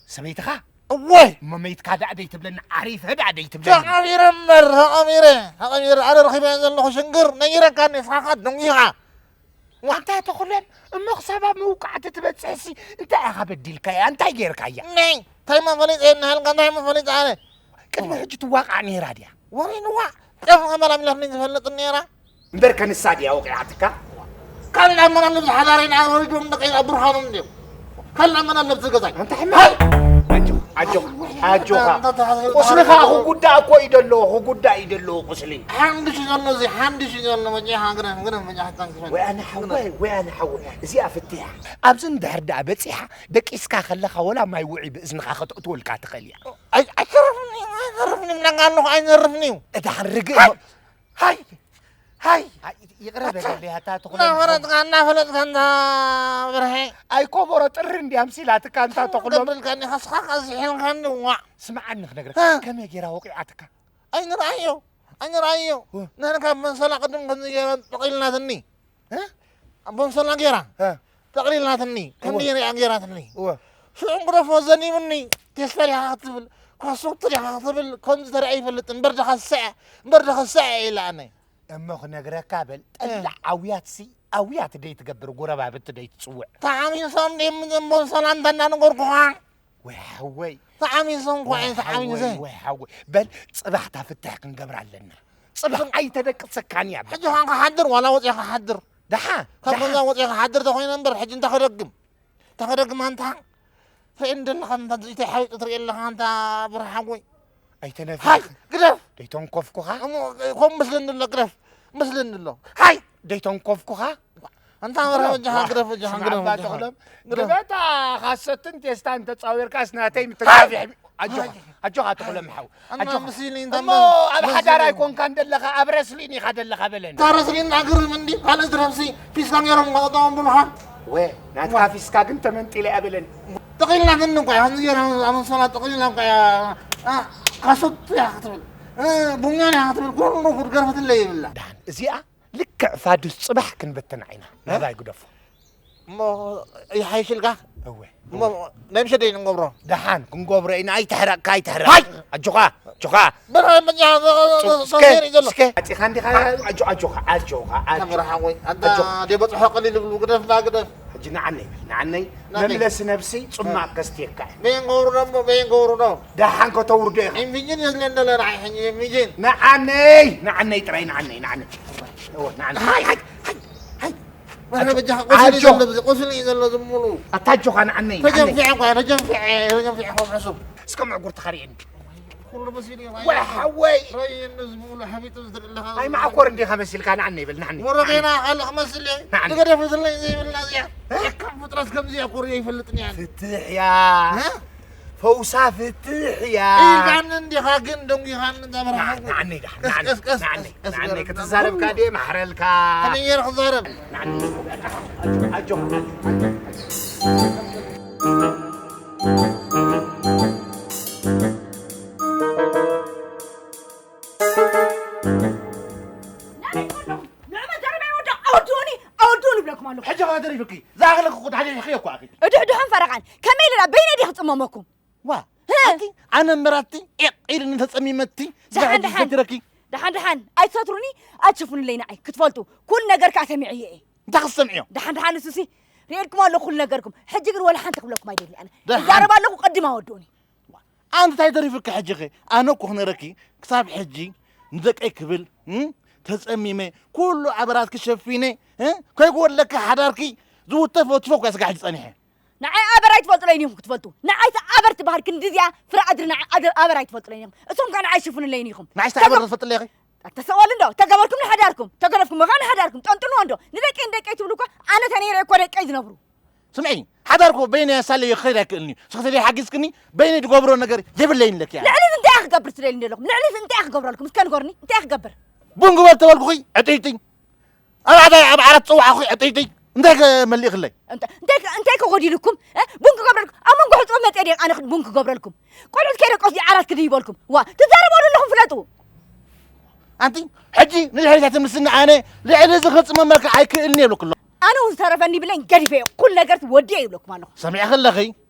ሰበይትኻ? እወ። እሞ መይትካ ደኣ ደይትብለኒ፣ ዓሪፈ ደኣ ደይትብለኒ። ተቐቢረ እምበር፣ ተቐቢረ፣ ተቐቢረ። ኣነ ረኺበ ዘለኹ ሽግር ነጊረካ፣ ንስኻ ደንጊኻ። ዋ። ኣንታ ተኹለን፣ እሞ ክሳብ ኣብ ምውቃዕቲ ትበጽሕሲ እንታይ ኢኻ በዲልካያ? እንታይ ጌርካያ? ነይ፣ እንታይ መፈሊጥ የናሃልካ፣ እንታይ መፈሊጥ ኣነ? ቅድሚ ሕጂ ትዋቃዕ ነይራ ድያ? ወሪንዋ፣ ጤፍ ከመላሚላትኒ ዝፈልጥ ነይራ። እምበር ከንሳ ድያ ወቂዓትካ? ካልእ ኣመና ንብዚ ሓዳረይ ንዓ ወሪዶም ደቀይ ኣብ ብርሃኖም እንድዮም። ካልእ ኣመና ንብዚ ገዛይ። ኣንታ ሕማቕ። ኣጆ-፣ ኣጆኻ፣ ኣጆኻ። ኣንታ ተሓዘ-፣ ቁስልኻ ተሓዘ-፣ ክጉዳእ እኮ እዩ ደሎ፣ ክጉዳእ እዩ ደሎ ቁስሊ። ሓንድሽ ዘሎ እዚ፣ ሓንድሽ ዘሎ መጪኻ ግረፍ፣ ግረፍ መጪኻ ታንክፈል። ወይ ኣነ ሓወይ፣ ወይ ኣነ ሓወይ። እዚኣ ፍትያ። ኣብዚ እንድሕር ደኣ በጺሓ፣ ደቂስካ ከለኻ ወላ ማይ ውዒ ብእዝንኻ ከተእትወልካ ትኽእል እያ። ኣይ-፣ ኣይተርፍን እዩ፣ ኣይተርፍን እዩ፣ ብናጋ ኣለኹ፣ ኣይተርፍን እዩ። እታ ርግእ ሃይ! እሞ-፣ ሃይ! ሃይ! ሃይ! ይቕረ በለለይ፣ ኣታ ተኹሎም። እናፈለጥካ፣ እናፈለጥካ፣ እንታ ብርሄ። ኣይኮቦሮ ጥሪ እንድያ ምሲላትካ፣ እንታ ተኹሎም። ገብርልካ እንዲኻ፣ ስኻ ቀዚሕልካ እንዲ፣ ዋዕ። ስምዓኒ ክነግረካ፣ እ። ከመይ ጌራ ወቂዓትካ? ኣይንርኣዮ፣ ኣይንርኣዮ። እ። ንሕና ካብ መንሰላ ቅድም ከምዚ ጌራ ጠቒልናትኒ። እ? ኣብ መንሰላ ጌራ እ። ጠቕሊላትኒ፣ እወ። ከምዚ ሪኣ ጌራትኒ። እወ። ሽዑ ግደፎ ዘኒቡኒ፣ ቴስታ ዲኻ ክትብል፣ ኳሶክቲ ዲኻ ክትብል፣ ከምዚ ተሪኣ ይፈልጥ፣ እምበር ደኸሰዐ፣ እምበር ደኸሰዐ ኢላ ኣነ። እሞ ክነግረካ በል፣ እ። ጠላዕ ኣውያትሲ፣ ኣውያት ደይ ትገብር፣ ጎረባብቲ ደይ ትጽውዕ። ተሓሚሶም ድዮም እዞም መንሰላ እንተ እናነገርኩኻ? ወይ ሓወይ። ተሓሚሶም እኮ ወይ እየ ተሓሚሰ። ሓወይ፣ ወይ ሓወይ። በል፣ ጽባሕ እታ ፍትሕ ክንገብራ ኣለና። ጽባሕ ኣይተደቅሰካን እያ። ሕጂ ኸን ክሓድር ዋላ ወፂኣ ክሓድር። ደሓ፣ ካብ ደሓ። ገዛ ወፂኣ ክሓድር ተኾይነ እምበር፣ ሕጂ እንታይ ክደግም? እንታይ ክደግም ኣንታ? ትርእየኒ ዘለኻ ኣንታ፣ እንታይ ሓዊጡ ትርእየ ኣለኻ ኣንታ ብርሃጎይ? ኣይተነፍሕ። ሃይ፣ ግደፍ! ደይተንኮፍኩኻ? እሞ፣ ከምኡ መስለኒ ኣሎ፣ ግደፍ! መስለኒ ኣሎ። ሃይ! ደይተንኮፍኩኻ? ኣንታ መርሃ ወጃኻ ግደፍ፣ ወጃኻ ስማዕ ግደፍ፣ እባ ወጃኻ። ተቕሎም። ግደፍ። ግበታ ካሰትን ቴስታን ተጻዊርካስ ናተይ ምትንካፍ ይሕቢ-፣ ኣጆኻ፣ ኣጆኻ ተቕሎም ሓው። ኣና ኣጆኻ። ምስሊን እሞ ተማ-፣ ኣብ ሓዳር ምስሊን። ኣይኮንካን ደለኻ፣ ኣብ ረስሊን ኢኻ ደለኻ በለኒ። እታ ረስሊን ኣግርም እንዲ፣ ካልእ ዝረብሲ ፊስካ ነይሮም ማጠጣዎም ብልኻ። ወ፣ ናትካ ዋ። ፊስካ ግን ተመንጢለ እያ በለኒ። ጠቒልና ግን እኮ እያ፣ ከምዚ ገይራ ኣመሰላ ጠቒልና እኮ እያ። ኣ፣ ካሶት እያ ክትብል። እ፣ ቡኛን እያ ክትብል፣ ኩሉ ጉድ ገርፈትለይ ይብላ። ደሓን፣ እዚኣ ልክዕ ፋዱስ ጽባሕ ክንብትና ኢና። ናባይ ግደፎ። እሞ ይሓይሽልካ? እወ። እሞ ናይ ምሸት ደይ ንገብሮ። ደሓን ክንገብሮ ኢና። ኣይትሕረቕካ፣ ኣይትሕረቕ። ሃይ! ኣጆኻ፣ ኣጆኻ። በራ መጃ ጹ-፣ እስከ፣ ተሰሪ ዘሎ። እስከ። ኣጺኻ እንዲኻ? ኣጆ-፣ ኣጆኻ፣ ኣጆኻ፣ ኣጆኻ። ተምራ ሓወይ፣ ኣንታ ኣጆኻ። ደይበጽሖ ቀሊል ይብሉ፣ ግደፍ፣ ግደፍ። ሕጂ ንዓነይ፣ ንዓነይ ናተይ። መምለሲ ነብሲ ጽማቕ ከስትየካ እየ። በየን ገብሩ ደሞ፣ በየን ገብሩ ዶ? ደሓን ከተውርዶ ኢኻ። ኢንፊጅን የስለን ደለ ንዓይ ሕጂ ኢንፊጅን። ንዓነይ፣ ንዓነይ ጥራይ፣ ንዓነይ፣ ንዓነይ። እወ፣ ንዓነይ። ሃይ፣ ሃይ፣ ሃይ፣ ሃይ። ወረ በጃኻ ቁስሊ ኣጆ። ዘሎ፣ ቁስሊ ዘሎ ዝም ብሉ። ኣታ ኣጆኻ ንዓነይ፣ ንዓነይ። ተጀንፊዐ እኳ፣ ተጀንፊዐ፣ ተጀንፊዐ ከም ሕሱም። እስከ ምዕጉርትኻ ርእየኒ። ኩሉ መሲሉ እዩ፣ ወይ ሓወይ። ረየኒ ዝም ብሉ ሓቢጡ ዝድሪ ኣለኻ። ኣይ መዓኮር እንዲኻ መሲልካ፣ ንዓነይ በል፣ ንዓነይ። ወረ ጌና ካልእ ክመስል እየ። ንዓነይ። ዝገደፈትለይ ዘይብልና እዚኣ። ከም ፍጥረት ከምዚኣ ኮርዮ ይፈልጥን እያ። ፍትሕ እያ። እ? ፈውሳ ፍትሕ እያ። ኢልካኒ እንዲኻ ግን ደንጊኻኒ እንዳ በረኻ። ንዓ-፣ ንዓነይ ደሓን፣ ቀስ፣ ንዓነይ፣ ቀስ፣ ቀስ፣ ንዓነይ፣ ቀስ፣ ንዓነይ ቀስ ክትዛረብካ ገርም። ድየ ማሕረልካ? ከመይ ገይረ ክዛረብ? ንዓነይ። ኣጆኻ፣ ኣጆኻ፣ ኣጆኻ። ንዑ መዛረብያ ወዲ ኣወድኡኒ፣ ኣወድኡኒ ይብለኩም ኣለኹ። ሕጂ ኸኣ ተሪፉኪ። ዝኣኽለኪ እኮ ተሓዲሕክዮ እኮ ኣኺ። እድሕድሑን ፈረቓን። ከመይ ኢለ ዳ በይነይ ድየ ክጽመመኩም? ዋ፣ እ? ኣንቲ ኣነ እምበራቲ ዒቕ ኢልኒ ተጸሚመቲ፣ ደሓን፣ ዝሕጂ ደሓን። ዘትረኪ። ደሓን፣ ደሓን። ኣይትሰትሩኒ፣ ኣይትሽፍኑለይ ንዓይ። ክትፈልጡ፣ ኩሉ ነገር ከኣ ሰሚዐዮ እየ። እንታይ ክትሰምዕዮ? ደሓን፣ ደሓን፣ ንሱሲ ርእየልኩም ኣለኹ ኩሉ ነገርኩም። ሕጂ ግን ወላ ሓንቲ ክብለኩም ኣይደሊ ኣነ። ደሓን። እዛረብ ኣለኹ፣ ቅድም ኣወድኡኒ። ኣንቲ እንታይ ተሪፉኪ ሕጂኸ? ኣነ እኮ ክነግረኪ፣ ክሳብ ሕጂ ንደቀይ ክብል፣ እም፣ ተጸሚመ፣ ኩሉ ኣበራትኪ ሸፊነ፣ እ፣ ከይጎድለኪ ሓዳርኪ ዝውተ ፈትፎ እኮ እየ ስጋዕ ሕጂ ጸኒሐ። ንዓይ ኣበር ኣይትፈልጡለይን ኢኹም ክትፈልጡ። ንዓይ እታ ኣበር ትበሃል ክንዲ እዚኣ ፍረ ኣድሪ ንዓይ ኣደ-፣ ኣበር ኣይትፈልጡለይን ኢኹም። እሶም ከኣ ንዓይ ሽፍኑለይን ኢኹም። ንዓይ እታ ኣበር ተገ-፣ ትፈልጥለይ ኢኺ? ኣተሰዋል እንዶ፣ ተገበርኩም ንሓዳርኩም፣ ተገደፍኩም ከኣ ንሓዳርኩም። ጠንጥንዎ እንዶ። ንደቀይ ንደቀይ ትብሉ እኮ፣ ኣነ ተነይረ እኮ ደቀይ ዝነብሩ። ስምዒ፣ ሓዳር እኮ በይነይ ኣሳልየ ክኸይድ ኣይክእልን እዩ። ንስኺ ተደይ ሓጊዝክኒ፣ በይነይ ዝገብሮ ነገር የብለይን ኢለኪ እያ። ልዕሊ እዚ እንታይ እየ ክገብር ትደልዩ ዘለኹም? ልዕሊ እዚ እንታይ እየ ክገብረልኩም? እስከ ንገሩኒ፣ እንታይ እየ ክገብር? ቡን ግበር ተበልኩኺ፣ ዕጥይጥይ። ኣብ ዓዳ-፣ ኣብ ዓራት ጽዋዕኺ፣ ዕጥይጥይ። እንታይ ከ መሊእክለይ? እንተ-፣ እንታይ ከ-፣ እንታይ ከ ጎዲልኩም? እ? ቡን ክገብረልኩም? ኣብ መንጎ ሕጽቦ መጽየ ድየ ኣነ ቡን ክገብረልኩም? ቆልዑት ከይደቀሱ ድየ ዓራት ክድይበልኩም? ዋ፣ ትዛረቡ ዘለኹም ፍለጡ። ኣንቲ፣ ሕጂ ንድሕሪት ኣይትምልስኒ፣ ኣነ ልዕሊ እዚ ክጽመመልካ ኣይክእልን እየ ይብለኩ ኣለኹ። ኣነ እውን ዝተረፈኒ ይብለኝ ገዲፈዮ፣ ኩሉ ነገር ወዲኤ ይብለኩም ኣለኹ። ሰሚዕኺ ኣለኺ?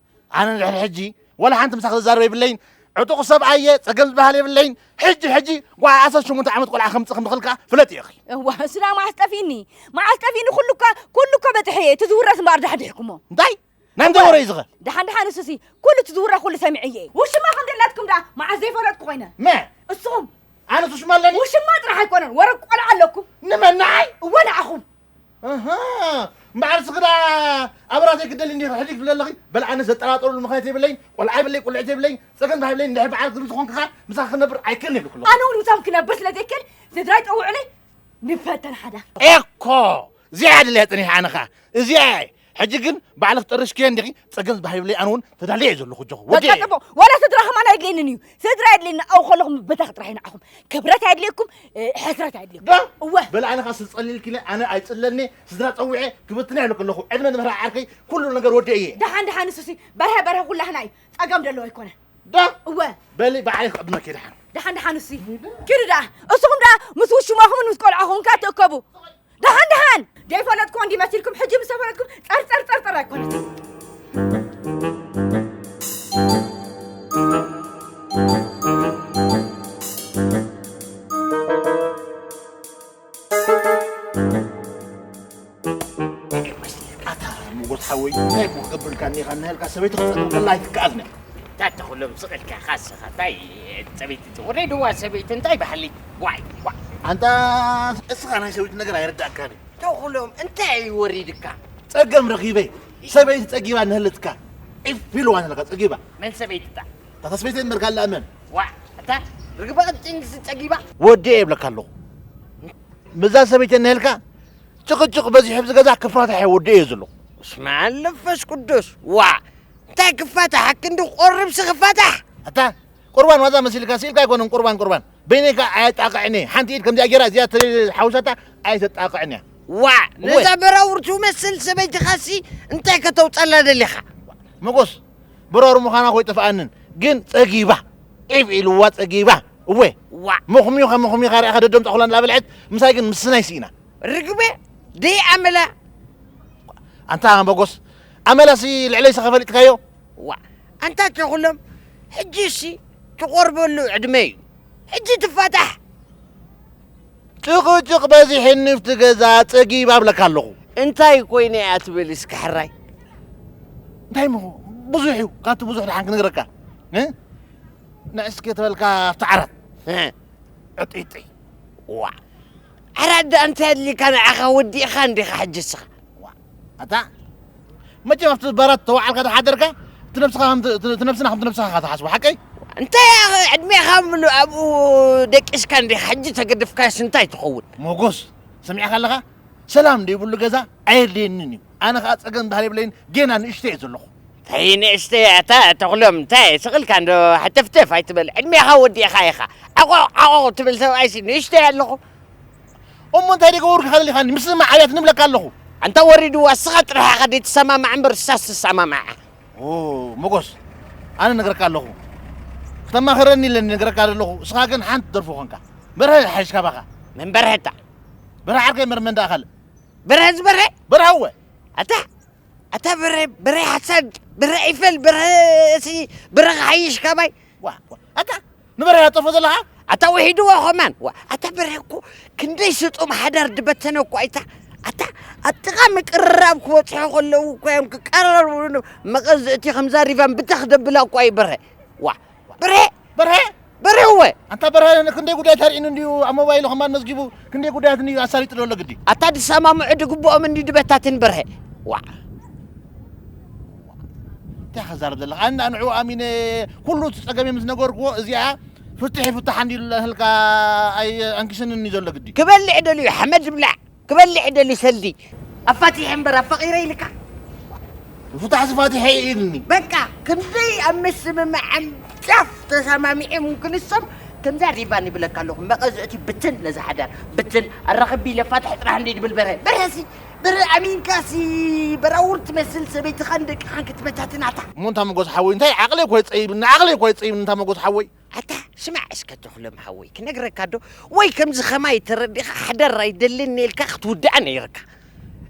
ኣነ ንድሕሪ ሕጂ ወላ ሓንቲ ምሳኺ ዝዛረብ የብለይን። ዕጡቕ ሰብኣየ ጸገም ዝበሃል የብለይን። ሕጂ ሕጂ ጓል ዓሰርተ ሸሞንተ ዓመት ቆልዓ ከምጽእ ከም ዝኽእል ከኣ ፍለጥ ኢኺ። እዋ፣ እሱ ደኣ መዓስ ጠፊእኒ? መዓስ ጠፊእኒ? ኩሉ እኳ፣ ኩሉ እኳ በጺሐ እየ። እቲ ዝውረስ እምበኣር ዳሕዲሕኩሞ። እንታይ? ናይ እንታይ ወረ እዩ ዝኸ? ደሓን ደሓን፣ እሱሲ ኩሉ እቲ ዝውረ ኩሉ ሰሚዐ እየ። ውሽማ ከም ዘላትኩም ደኣ መዓስ ዘይፈለጥኩ ኮይነ? መ? እሱኹም? ኣነስ ውሽማ ኣለኒ? ውሽማ ጥራሕ ኣይኮነን፣ ወረ ቆልዓ ኣለኩም። ንመን? ንዓይ? እወ፣ ንዓኹም። ኣሃ፣ እምበኣር እስኺ ደኣ ኣብራተይ ክደሊ እንዲኺ ሕድግ ትብሊ ኣለኺ? በል ኣነ ዘጠራጥረሉ ምኽንያት የብለይን፣ ቆልዓ የብለይ፣ ቁልዕቲ የብለይ፣ ጸገም እንታይ የብለይን፣ እንድሕር በዓል ግብሪ ዝኾንክኻ ምሳኺ ክነብር ኣይክእልን እየ ክብለኹ። ኣነ እውን ምሳኹም ክነብር ስለ ዘይክእል ስድራይ ጸውዑለይ፣ ንፈተን ሓዳ። እኮ፣ እዚኣ ድልያ ጸኒሓ ኣነ ኸኣ፣ እዚኣ እየ። ሕጂ ግን ባዕልኺ ጠሪሽክዮ እንዲኺ፣ ጸገም ዝበሃል የብለይ፣ ኣነ እውን ተዳልየ እየ ዘለኹ፣ ኣጆኹ፣ ወዲ በቃ እየ። ጽቡቕ፣ ወላ ስድራ ከማን ኣየድልየንን እዩ። ስድራ የድልየኒ፣ ኣብኡ ከለኹም በታ ጥራሕ ንዓኹም። ክብረት ኣየድልየኩም፣ እ፣ ሕስረት ኣየድልየኩም። ዶ? እወ። በል ኣነ ኸኣ ስጸልልኪ ኢለ፣ ኣነ ኣይጽለልኒ፣ ስድራ ጸዊዐ፣ ክብትና ኢለ ከለኹ፣ ዕድመ ንምህራ ዓርከይ፣ ኩሉ ነገር ወዲ እየ። ደሓን፣ ደሓን፣ ንሱሲ፣ በርሀ፣ በርሀ፣ ኩላህና እዩ። ጸገም ደለዎ ኣይኮነ። ዶ? እወ። በሊ፣ ብዓይ ክዕድመኪ ደሓን። ደሓን፣ ደሓን፣ እሱሲ። ኪዱ ደኣ። እሱኹም ደኣ ምስ ውሽማኹምን ምስ ቆልዓኹምን ከኣ ትእከቡ። ደሓን፣ ደሓን። ዘይፈለጥኩዎ እንዲ መሲልኩም፣ ሕጂ ምስ ተፈለጥኩም ጸር፣ ጸር፣ ጸር፣ ጸር ኣይኮነትን። ኣታ ሞጎስ ሓወይ፣ እንታይ እኮ ክገብርልካ እኒኻ እናሃልካ ሰበይቲ ክትጸልእ ከላ ኣይትከኣልን እያ። እንታይ ተኽሎም ስቕ ኢልካ ኢኻ እስኻ? እንታይ ሰበይቲ ትወረድዋ ሰበይቲ እንታይ ባህሊ? ዋይ፣ ዋይ። ኣንታ እስኻ ናይ ሰበይቲ ነገር ኣይርዳእካን እዩ። ተኽሎም እንታይ እዩ ወሪድካ? ጸገም ረኺበ። ሰበይቲ ጸጊባ እናሃለትካ ዒፍ ኢልዋ እናሃልካ ጸጊባ። መን ሰበይቲ እታ? እታ ተስፈይተይ እምበር ካልእ መን? ዋ፣ እታ ርግበ ቅጭንስ ጸጊባ? ወዲ እየ እብለካ ኣለኹ። ምዛ ሰበይቲ እናሃልካ ጭቕጭቕ በዚሑ ኣብዚ ገዛ ክፋታሕ እየ ወዲ እየ ዘለኹ። በስመ ኣብ መንፈስ ቅዱስ። ዋ፣ እንታይ ክፋታሕ? ክንዲ ቆርብሲ ክፋታሕ? ኣታ ቁርባን ዋዛ መሲልካ ስኢልካ ኣይኮነን ቁርባን ቁርባን። በይነይ ከኣ ኣየጣቕዕን እየ። ሓንቲ ኢድ ከምዚኣ ጌራ እዚኣ ተሓዊሳታ ኣይተጣቕዕን እያ። ዋ፣ እወ። ነዛ በራውር ትመስል ሰበይትኻሲ እንታይ ከተውጻላ ደሊኻ? መጎስ፣ በራውር ምዃና እኮ ኣይጠፍኣንን። ግን ጸጊባ። ዒብ ኢልዋ ጸጊባ። እወ። ዋ። መኹሚኻ መኹሚኻ ርኢኻ ደዶም ጣኹላ እንዳበልዐት ምሳይ ግን ምስናይ ስኢና። ርግበ ደይ ኣመላ። ኣንታ መጎስ፣ ኣመላሲ ልዕለይሰ ከፈሊጥካዮ? ዋ፣ ኣንታ ተኹሎም፣ ሕጂሲ ትቖርበሉ ዕድመ እዩ። ሕጂ ትፋታሕ። ጭቕጭቕ በዚሕኒ ኣብቲ ገዛ ጸጊብ ኣብለካ ኣለኹ። እንታይ ኮይነ እያ ትብል እስኪ ሕራይ? እንታይ እሞ ብዙሕ እዩ፣ ካብቲ ብዙሕ ደሓን ክነግረካ። እ? ንዕስኪ ተበልካ ኣብቲ ዓራት። እ? ዕጥይጥይ። ዋ። ዓራት ደኣ እንታይ ኣድልዩካ ንዓኻ ወዲእኻ እንዲኻ ሕጂ እስኻ? ዋ። ኣታ መቸም ኣብቲ በራት ተዋዓልካ ተሓደርካ እቲ ነብስኻ ከም ት-፣ እቲ ነብስና ከምቲ ነብስኻ ኢኻ ትሓስቦ፣ ሓቀይ? እንታይ ኢኻ ዕድሜኻ ምሉእ ኣብኡ ደቂስካ እንዲኻ ሕጂ ተገድፍካዮስ እንታይ ትኸውን? ሞጎስ፣ ሰሚዕካ ኣለኻ? ሰላም ደይብሉ ገዛ ኣየድልየንን እዩ። ኣነ ኸኣ ጸገም ባህል የብለይን፣ ጌና ንእሽተይ እየ ዘለኹ። ተይ ንእሽተይ፣ ኣታ ተኽሎም፣ እንታይ ስቕ ኢልካ እንዶ ሃተፍተፍ ኣይትበል። ዕድሜኻ ወዲእኻ ኢኻ። ዓቖቕ ዓቖቕ ትብል ሰብኣይሲ ንእሽተይ ኣለኹ። እሞ እንታይ ደገበርኩ ኢኻ ደሊኻኒ? ምስ ንመዓብያት ንብለካ ኣለኹ። ኣንታ ወሪድዋ፣ እስኻ ጥራሕ ኢኻ ደይትሰማማዕ እምበር፣ እሳስ ትሰማማዕ። ኦ፣ ሞጎስ፣ ኣነ ነግረካ ኣለኹ። ክተማኽረኒ ኢለ ነግረካ ዘለኹ። እስኻ ግን ሓንቲ ደርፎ ኾንካ። በርሀ ሓይሽ ካባኻ። መን በርሀ እታ? በርሀ ዓርከይ እምበር መን ደኣ ካልእ? በርሀ ዝበርሀ? በርሀ እወ። ኣታ፣ ኣታ በርሀ፣ በርሀ ሓሳድ፣ በርሀ ዒፈል፣ በርሀ እሲ፣ በርሀ ክሓይሽ ካባይ። ዋ፣ ዋ፣ ኣታ ንበርሀ ያጠፎ ዘለኻ? ኣታ ውሒድዎ ኸማን። ዋ፣ ኣታ በርሀ እኮ ክንደይ ስጡም ሓዳር ድበተነ እኮ ኣይታ። ኣታ ኣብ ጥቓ ምቅርራብ ክበጽሑ ከለዉ እኮ እዮም ክቀራረቡ። መቐዝእቲ ከምዛ ሪቫን ብተኽ ደብላ እኮ እዩ በርሀ። ዋ፣ በርሀ! በርሀ! በርሀ እወ! ኣንታ በርሀ ክንደይ ጉዳይ ተሪእኑ እንድዩ ኣብ ሞባይሉ ኸማን መዝጊቡ ክንደይ ጉዳያት እንድዩ ኣሳሊጡ ዘሎ ግዲ። ኣታ ድሰማምዑ ድግብኦም እንድዩ ድበታትን በርሀ። ዋ! እንታይ ኢኻ ትዛረብ ዘለኻ? ኣነ ንዕኡ ኣሚነ ኩሉ እቲ ጸገመይ ምስ ነገርክዎ፣ እዚኣ ፍትሕ ይፍታሕ እንድዩ ኢልካ ኣይ-፣ ኣንኪስኒ እንድዩ ዘሎ ግዲ። ክበልዕ ደልዩ ሓመድ ይብላዕ፣ ክበልዕ ደልዩ ሰልዲ። ኣፋቲሐ እምበር ኣፋቒረ ኢልካ። ፍታሕ ዝፋትሐ ኢልኒ። በቃ ክንደይ ኣብ ምስምማዕን ጫፍ ተሰማሚዖም ክንሶም ከምዛ ሪቫን ይብለካ ኣለኹ። መቐዝእቲ ብትን ነዚ ሓዳር ብትን ኣራኽቢ ኢለ ፋትሕ ጥራሕ እንድዩ ድብል በርሀ። በርሀሲ፣ በርሀ ኣሚንካሲ በራውር ትመስል ሰበይትኻን ደቅኻን ክትበታትናታ። እሞ እንታ መጎስ ሓወይ፣ እንታይ ዓቕለይ እኮ ይጸይብኒ፣ ዓቕለይ እኮ ይጸይብኒ እንታ መጎስ ሓወይ። ኣታ ስማዕ እስከ ተኽሎም ሓወይ፣ ክነግረካ ዶ? ወይ ከምዚ ኸማይ ተረዲኻ ሓዳር ኣይደልን ኢልካ ክትውድኣ ነይርካ።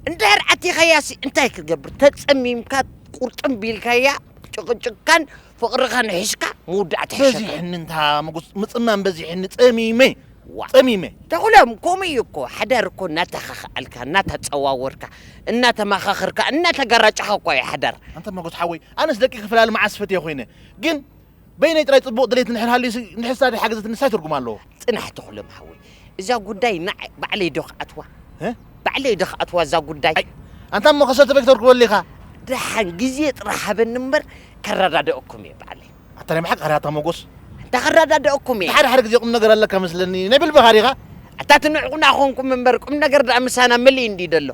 እንድሕር ኣቲኻያሲ እንታይ ክትገብር? ተጸሚምካ ቁርጥም ቢልካያ ጭቕጭቅካን ፍቕርኻን ሒዝካ ምውዳእ ትሕሸካ። በዚሕኒ እንታ መጎስ፣ ምጽማም በዚሕኒ፣ ጸሚመ፣ ዋ። ጸሚመ። ተኽሎም፣ ከምኡ እዩ እኮ። ሓዳር እኮ እናተኻኸኣልካ፣ እናተጸዋወርካ፣ እናተመኻኸርካ፣ እናተገራጨኻ እኮ እዩ ሓዳር። ኣንታ መጎስ ሓወይ፣ ኣነስ ደቂ ክፍላሊ መዓስ ፈትየ ኮይነ። ግን በይነይ ጥራይ ጽቡቕ ድሌት እንድሕር ሃልዩሲ፣ እንድሕር ሳዲ ሓገዘትኒ እንታይ ትርጉም ኣለዎ? ጽናሕ ተኽሎም ሓወይ፣ እዛ ጉዳይ ንዓይ ባዕለይ ዶ ክኣትዋ? እ? ባዕለይ ዶ ክኣትዋ እዛ ጉዳይ? ኣይ፣ ኣንታ እሞ ከሰተ በይ ክተርክበሉ ኢኻ? ደሓን ግዜ ጥራሕ ሃበኒ እምበር ከረዳድኣኩም እየ ባዕለይ። ኣታ ናይ ብሓቂ ሃርያታ መጎስ። ኣንታ ከረዳድኣኩም እየ። ሓደ ሓደ ግዜ ቁም ነገር ኣለካ መስለኒ። ናይ ብልብኻ ዲኻ? ኣታ ትንዕቑና ኾንኩም እምበር ቁም ነገር ደኣ ምሳና መሊኡ እንድዩ ደሎ።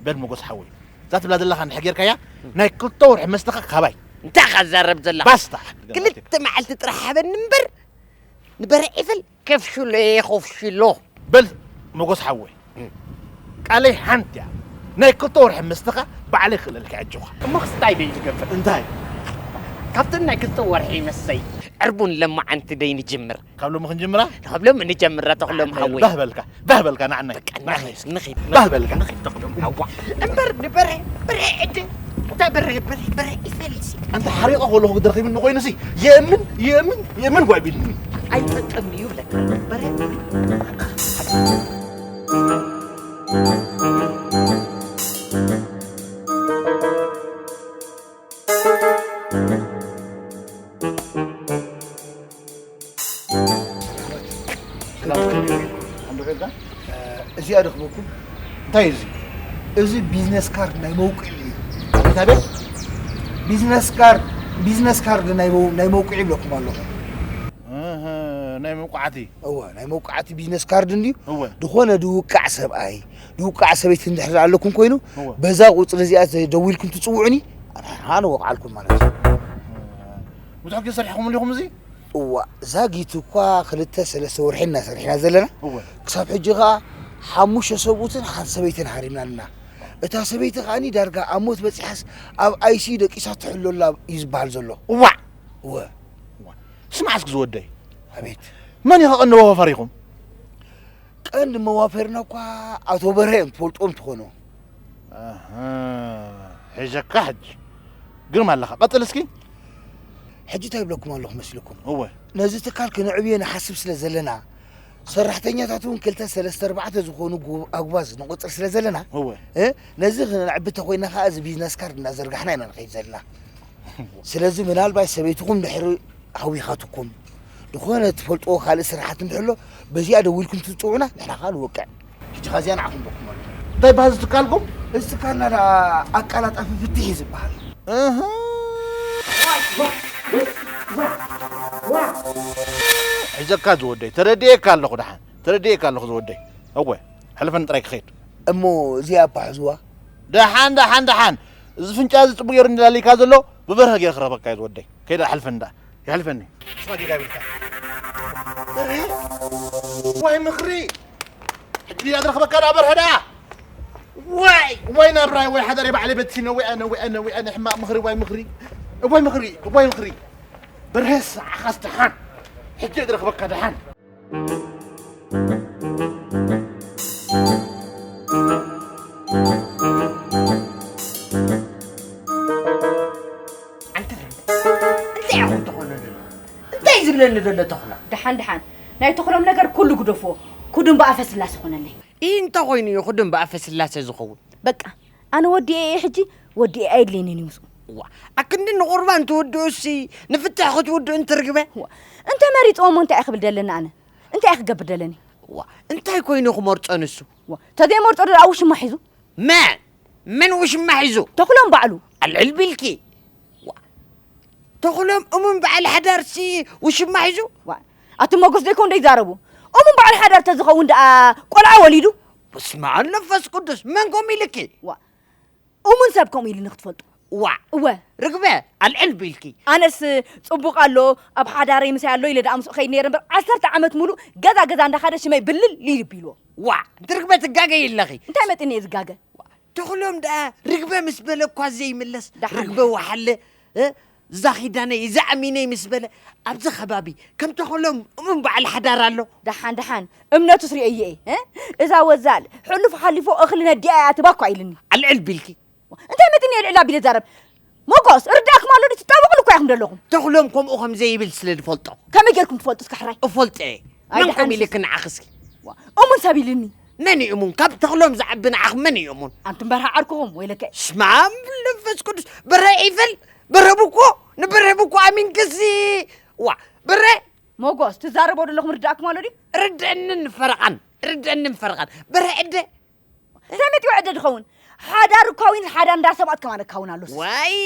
በል መጎስ ሓወይ፣ እዛ ትብላ ዘለኻ እንድሕር ጌርካያ፣ ናይ ክልተ ወርሒ መስተኻ ካባይ። እንታይ ኢኻ ትዛረብ ዘለኻ? ባስታ። ክልተ መዓልቲ ጥራሕ ሃበኒ እምበር ንበርዒ ፈል ከፍሽሎ እየ፣ ከፍሽሎ። በል መጎስ ሓወይ፣ ቃለይ ሓንቲ እያ። ናይ ክልተ ወርሒ መስተኻ ባዕለይ ክኽእለልካ ኣጆኻ። እሞ ክስታይ ደይ ዝገብር? እንታይ? ካብተን ናይ ክልተ ወርሒ መስተይ ዕርቡን ለማዓንቲ ደይ ንጅምር። ካብ ሎሚ ክንጅምራ? ካብ ሎሚ ንጀምራ ተኽሎም ሓወይ። ባህ በልካ፣ ባህ በልካ፣ ንዓናይ። በቃ፣ ንዓናይ ንኺድ፣ እስኪ። ንኺድ። ባህ በልካ። ንኺድ ተኽሎም ሓዋ። እምበር ንበረ፣ በረ ዕድ፣ እታ በረ፣ በረ፣ በረ ይፈልሲ። ኣንታ ሓሪቐ ከለኹ ክድረኺብኒ ኮይኑሲ፣ የምን፣ የምን፣ የምን ጓይ ቢልኒ። ኣይጠቅም እዩ ብለካ። በረ። ሰላም። እዚኣ ድኽበኩም። እንታይ እዩ እዚ? እዚ ቢዝነስ ካርድ ናይ መውቅዒ እዩ። ኣቤት፣ ኣቤት። ቢዝነስ ካርድ፣ ቢዝነስ ካርድ ናይ መው-፣ ናይ መውቅዒ ይብለኩም ኣለኹ። እህ፣ ናይ መውቃዕቲ። እወ፣ ናይ መውቃዕቲ ቢዝነስ ካርድ እንድዩ። እወ። ዝኾነ ድውቃዕ ሰብኣይ፣ ድውቃዕ ሰበይቲ እንድሕር ኣለኩም ኮይኑ፣ እወ። በዛ ቁጽሪ እዚኣ ደዊልኩም ትጽውዑኒ፣ ኣነ ወቕዓልኩም ማለት እዩ። ብዙሕ ግዜ ሰሪሕኹምሉ ኢኹም እዚ? እዋ፣ ዛጊት እኳ ክልተ ሰለስተ ወርሒ እናሰርሕና ዘለና። እወ። ክሳብ ሕጂ ኸኣ ሓሙሽተ ሰብኡትን ሓንቲ ሰበይትን ሃሪምና ኣለና። እታ ሰበይቲ ኸኣኒ ዳርጋ ኣብ ሞት በጺሓስ ኣብ ኣይ ሲ ዩ ደቂሳ ትሕሎ ኣላ እዩ ዝበሃል ዘሎ። እዋዕ! እወ። እዋ። ስማዕ እስኪ ዝወደይ። ኣቤት። መን እዩ ኸቐንዲ ወፋፈሪኹም? ቀንዲ መዋፈርና እኳ ኣቶ በርሀ እዮም ትፈልጦም ትኾኑ። ኣሃ፣ ሒዘካ ሕጂ። ግርም ኣለኻ። ቀጽል እስኪ። ሕጂ እንታይ ይብለኩም ኣለኹ መስልኩም? እወ። ነዚ ትካል ክነዕብዮ ንሓስብ ስለ ዘለና፣ ሰራሕተኛታት እውን ክልተ፣ ሰለስተ፣ ኣርባዕተ ዝኾኑ ጉ-፣ ኣጉባዝ ንቑጽር ስለ ዘለና፣ እወ። እ፣ ነዚ ክነዕቢ እንተኾይና ኸኣ እዚ ቢዝነስ ካርድ እናዘርጋሕና ኢና ንኸይድ ዘለና። ስለዚ ምናልባት ሰበይትኹም ድሕሪ ሃዊኻትኩም፣ ዝኾነ ትፈልጥዎ ካልእ ስራሓት እንድሕሎ፣ በዚኣ ደዊልኩም ትጽውዑና፣ ንሕና ኸኣ ንወቅዕ። ሕጂ ኸኣ እዚኣ ንዓኹም በኩም ኣሎ። እንታይ ይበሃል እዚ ትካልኩም? እዚ ትካልና ደኣ ኣቃላጣፊ ፍትሒ እዩ ዝበሃል። እህ። ሒዘካ ዝወደይ፣ ተረዲኤካ ኣለኹ ደሓን፣ ተረዲኤካ ኣለኹ ዝወደይ። እወ፣ ሕልፈኒ ጥራይ ክኸይድ። እሞ እዚኣ እባ ሕዝዋ። ደሓን፣ ደሓን፣ ደሓን። እዚ ፍንጫ እዚ ጽቡቕ ገይሩ እንዳለይካ ዘሎ፣ ብበርሀ ገይረ ክረኽበካ እየ ዝወደይ። ከይደ ኣሕልፈኒ ደኣ። የሕልፈኒ። ስማ ጌጋ ይብልካ። በርሀ? ዋይ ምኽሪ! ሕጂ ዲና ዝረኽበካ ደኣ በርሀ ደኣ? ዋይ! ዋይ ናብራይ፣ ዋይ ሓዳረይ፣ ባዕለይ በቲነ፣ ወይ ኣነ፣ ወይ ኣነ፣ ወይ ኣነ፣ ሕማቕ ምኽሪ፣ ዋይ ምኽሪ። ዋይ ምኽሪ፣ ዋይ ምኽሪ። በርሀስ ንዓኻስ ደሓን። ሕጂ እየ ዝረኽበካ ደሓን። ኣንተ እንታይ ኢኹም ትኾኑ ኣለኹም? እንታይ ዝብለኒ ዘሎ ተኹላ? ደሓን ደሓን፣ ናይ ተኽሎም ነገር ኩሉ ግደፍዎ። ኩዱ እምበኣፈ ስላሴ ኾነለይ። ኢ እንተ ኾይኑ እዩ ኩዱ እምበኣፈ ስላሴ ዝኸውን? በቃ፣ ኣነ ወዲኤ እየ ሕጂ፣ ወዲኤ ኣየድልየንን እዩ ምስኡ። ዋ፣ ኣክንዲ ንቑርባን ትውድኡሲ፣ ንፍትሕ ክትውድኡ እንትርግበ? ዋ፣ እንተ መሪጽዎ እሞ እንታይ እየ ክብል ደለኒ ኣነ? እንታይ እየ ክገብር ደለኒ? ዋ፣ እንታይ ኮይኑ ክመርጾ ንሱ? ዋ፣ ተዘይመርጾ ዶ ደኣ ውሽማ ሒዙ? መን? መን ውሽማ ሒዙ? ተኽሎም ባዕሉ። ኣልዕል ቢልኪ። ዋ፣ ተኽሎም እሙን በዓል ሓዳርሲ ውሽማ ሒዙ? ዋ፣ ኣቲ ሞጎስ ደይኮን ደይዛረቡ። እሙን በዓል ሓዳር ተዝኸውን ደኣ ቆልዓ ወሊዱ? በስመ ኣብ መንፈስ ቅዱስ፣ መን ከምኡ ኢልኪ? ዋ፣ እሙን ሰብ ከምኡ ኢሉ ንክትፈልጡ። ዋ፣ እወ። ርግበ፣ ኣልዕል ቢልኪ። ኣነስ ጽቡቕ ኣሎ፣ ኣብ ሓዳረይ ምሳይ ኣሎ ኢለ ደኣ ምስኡ ከይድ ነይረ እምበር፣ ዓሰርተ ዓመት ሙሉእ ገዛ ገዛ እንዳኻደ ሽመይ ብልል ኢሉ ቢልዎ። ዋ፣ እንተ ርግበ ትጋገይ ኣለኺ። እንታይ መጢኒ እየ ዝጋገ? ተኽሎም ደኣ ርግበ ምስ በለ እኳ ዘይምለስ፣ ደሓን። ርግበ ወሓለ፣ እ፣ እዛ ኪዳነይ፣ እዛ ኣሚነይ ምስ በለ፣ ኣብዚ ከባቢ ከም ተኽሎም እሙን በዓል ሓዳር ኣሎ። ደሓን፣ ደሓን፣ እምነቱስ ርእየዮ እየ፣ እ? እዛ ወዛል፣ ሕሉፍ ሓሊፎ እኽሊ ነዲኣ እያ ትባ እኳ ኢልኒ። ኣልዕል ቢልኪ። እንታይ መጢኒ እየ ልዕል ኣቢለ ዛረብ? ሞጎስ፣ ርዳእኩም ኣሎ ድዩ? ትጣበቑሉ እኮ ኢኹም ዘለኹም። ተኽሎም ከምኡ ከም ዘይብል ስለ ዝፈልጦ። ከመይ ጌርኩም ትፈልጡ እስከ ሕራይ? እፈልጦ እየ። ኣይ፣ መን ደሓን ከምኡ ኢሉ እስኪ። ክንዓኽ እስኪ? ዋ፣ እሙን ሰብ ኢሉኒ። መን እዩ እሙን? ካብ ተኽሎም ዝዓቢ ንዓኽ መን እዩ እሙን? ኣንቱም በርሃ ዓርክኹም፣ ወይለከ። ስማም ለንፈስ ቅዱስ፣ በረ ይፈል፣ በረ ብኮ፣ ንበረ ብኮ ኣሚንክሲ። ዋ፣ በረ። ሞጎስ፣ ትዛረቦ ዘለኹም ርዳእኩም ኣሎ ድዩ? ርድእንን ፈረቓን፣ ርድእንን ፈረቓን። በረ ዕደ። እንታይ መጺኡ ዕደ ድኸውን? ሓዳር እኳ ዊን ሓዳር እንዳ ሰብኣት ከማን ክኸውን ኣሎስ። ዋይ፣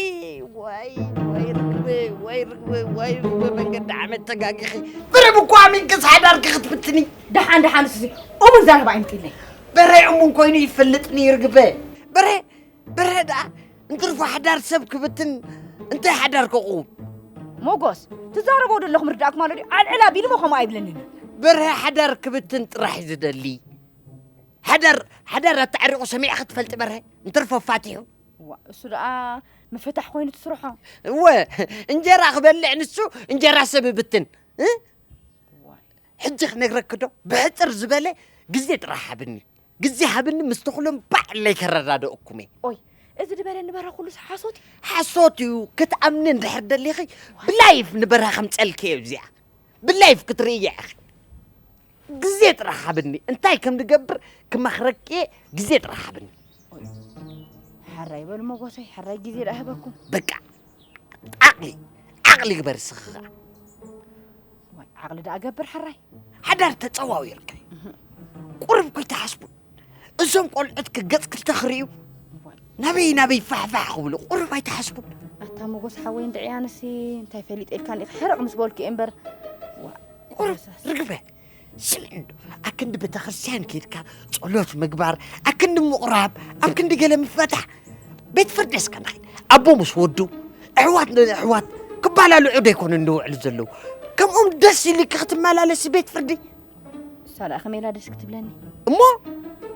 ዋይ፣ ዋይ ርግበ፣ ዋይ ርግበ፣ ዋይ ርግበ፣ መንገዲ ዓመት ተጋጊኺ። በረ ብኮ ኣሚንክስ ሓዳርኪ ክትፍትኒ። ደሓን፣ ደሓን፣ እሱሲ እሙን ዘረባ ኣይምጽእለይ። በረ እሙን ኮይኑ ይፈልጥኒ ርግበ። በረ፣ በረ ደኣ እንትርፎ ሓዳር ሰብ ክብትን እንታይ ሓዳር ክቕውም? ሞጎስ፣ ትዛረቦ ዘለኹም ርዳእኩም ኣሎ ድዩ? ዓልዕል ኣቢሉ እሞ ከምኡ ኣይብለንን። በረ ሓዳር ክብትን ጥራሕ እዩ ዝደሊ። ሓዳር፣ ሓዳር ኣተዓሪቑ ሰሚዕኺ ትፈልጢ በረ? እንትርፎ ፋቲሑ። ዋ፣ እሱ ደኣ ምፍታሕ ኮይኑ ትስርሖ። እወ፣ እንጀራ ክበልዕ ንሱ፣ እንጀራ ሰብ ይብትን። እ? ዋይ። ሕጂ ክነግረኪ ዶ? ብሕጽር ዝበለ ግዜ ጥራሕ ሃብኒ። ግዜ ሃብኒ፣ ምስ ተኽሎም ባዕለይ ከረዳድኣኩም እየ። ኦይ፣ እዚ ዝበለኒ በረ ኩሉስ ሓሶት እዩ። ሓሶት እዩ። ክትኣምኒ እንድሕር ደሊኺ፣ ብላይፍ ንበረ ከምጸልኪ እየ እዚኣ። ብላይፍ ክትርእያ ኢኺ። ግዜ ጥራሕ ሃብኒ። እንታይ ከም ዝገብር ክመኽረኪ እየ። ግዜ ጥራሕ ሃብኒ። ኦይ፣ ሕራይ በሉ መጎሰይ፣ ሕራይ ግዜ ደኣ ህበኩም። በቃ፣ ዓቕሊ፣ ዓቕሊ ግበር እስኺ ኸዓ። ዋይ፣ ዓቕሊ ደኣ ገብር ሕራይ። ሓዳር ተጸዋዊርካይ። ቁሩብ ኮይተሓስቡ። እዞም ቆልዑት ክገጽ ክልተ ክርእዩ። ዋይ። ናበይ ናበይ ፋሕፋሕ ክብሉ ቁሩብ ኣይተሓስቡን። ኣታ መጎስ ሓወይ፣ እንድዒ ኣነሲ እንታይ ፈሊጠ ኢልካኒ ኢኺ ሕርቕ ምስ በልኩ እየ እምበር። ዋ፣ ቁሩብ መጎስ። ርግበ። ስምዕ እንዶ፣ ኣብ ክንዲ ቤተክርስትያን ኬድካ ጸሎት ምግባር፣ ኣብ ክንዲ ምቑራብ፣ ኣብ ክንዲ ገለ ምፍታሕ፣ ቤት ፍርዲ እስከ ንኸይድ። ኣቦ ምስ ወዱ፣ ኣሕዋት ንኣሕዋት ክባላልዑ ዶ ኣይኮኑን ዝውዕሉ ዘለዉ? ከምኦም ደስ ኢልኪ ክትመላለሲ ቤት ፍርዲ? እሳ ደኣ ከመይ ኢላ ደስ ክትብለኒ? እሞ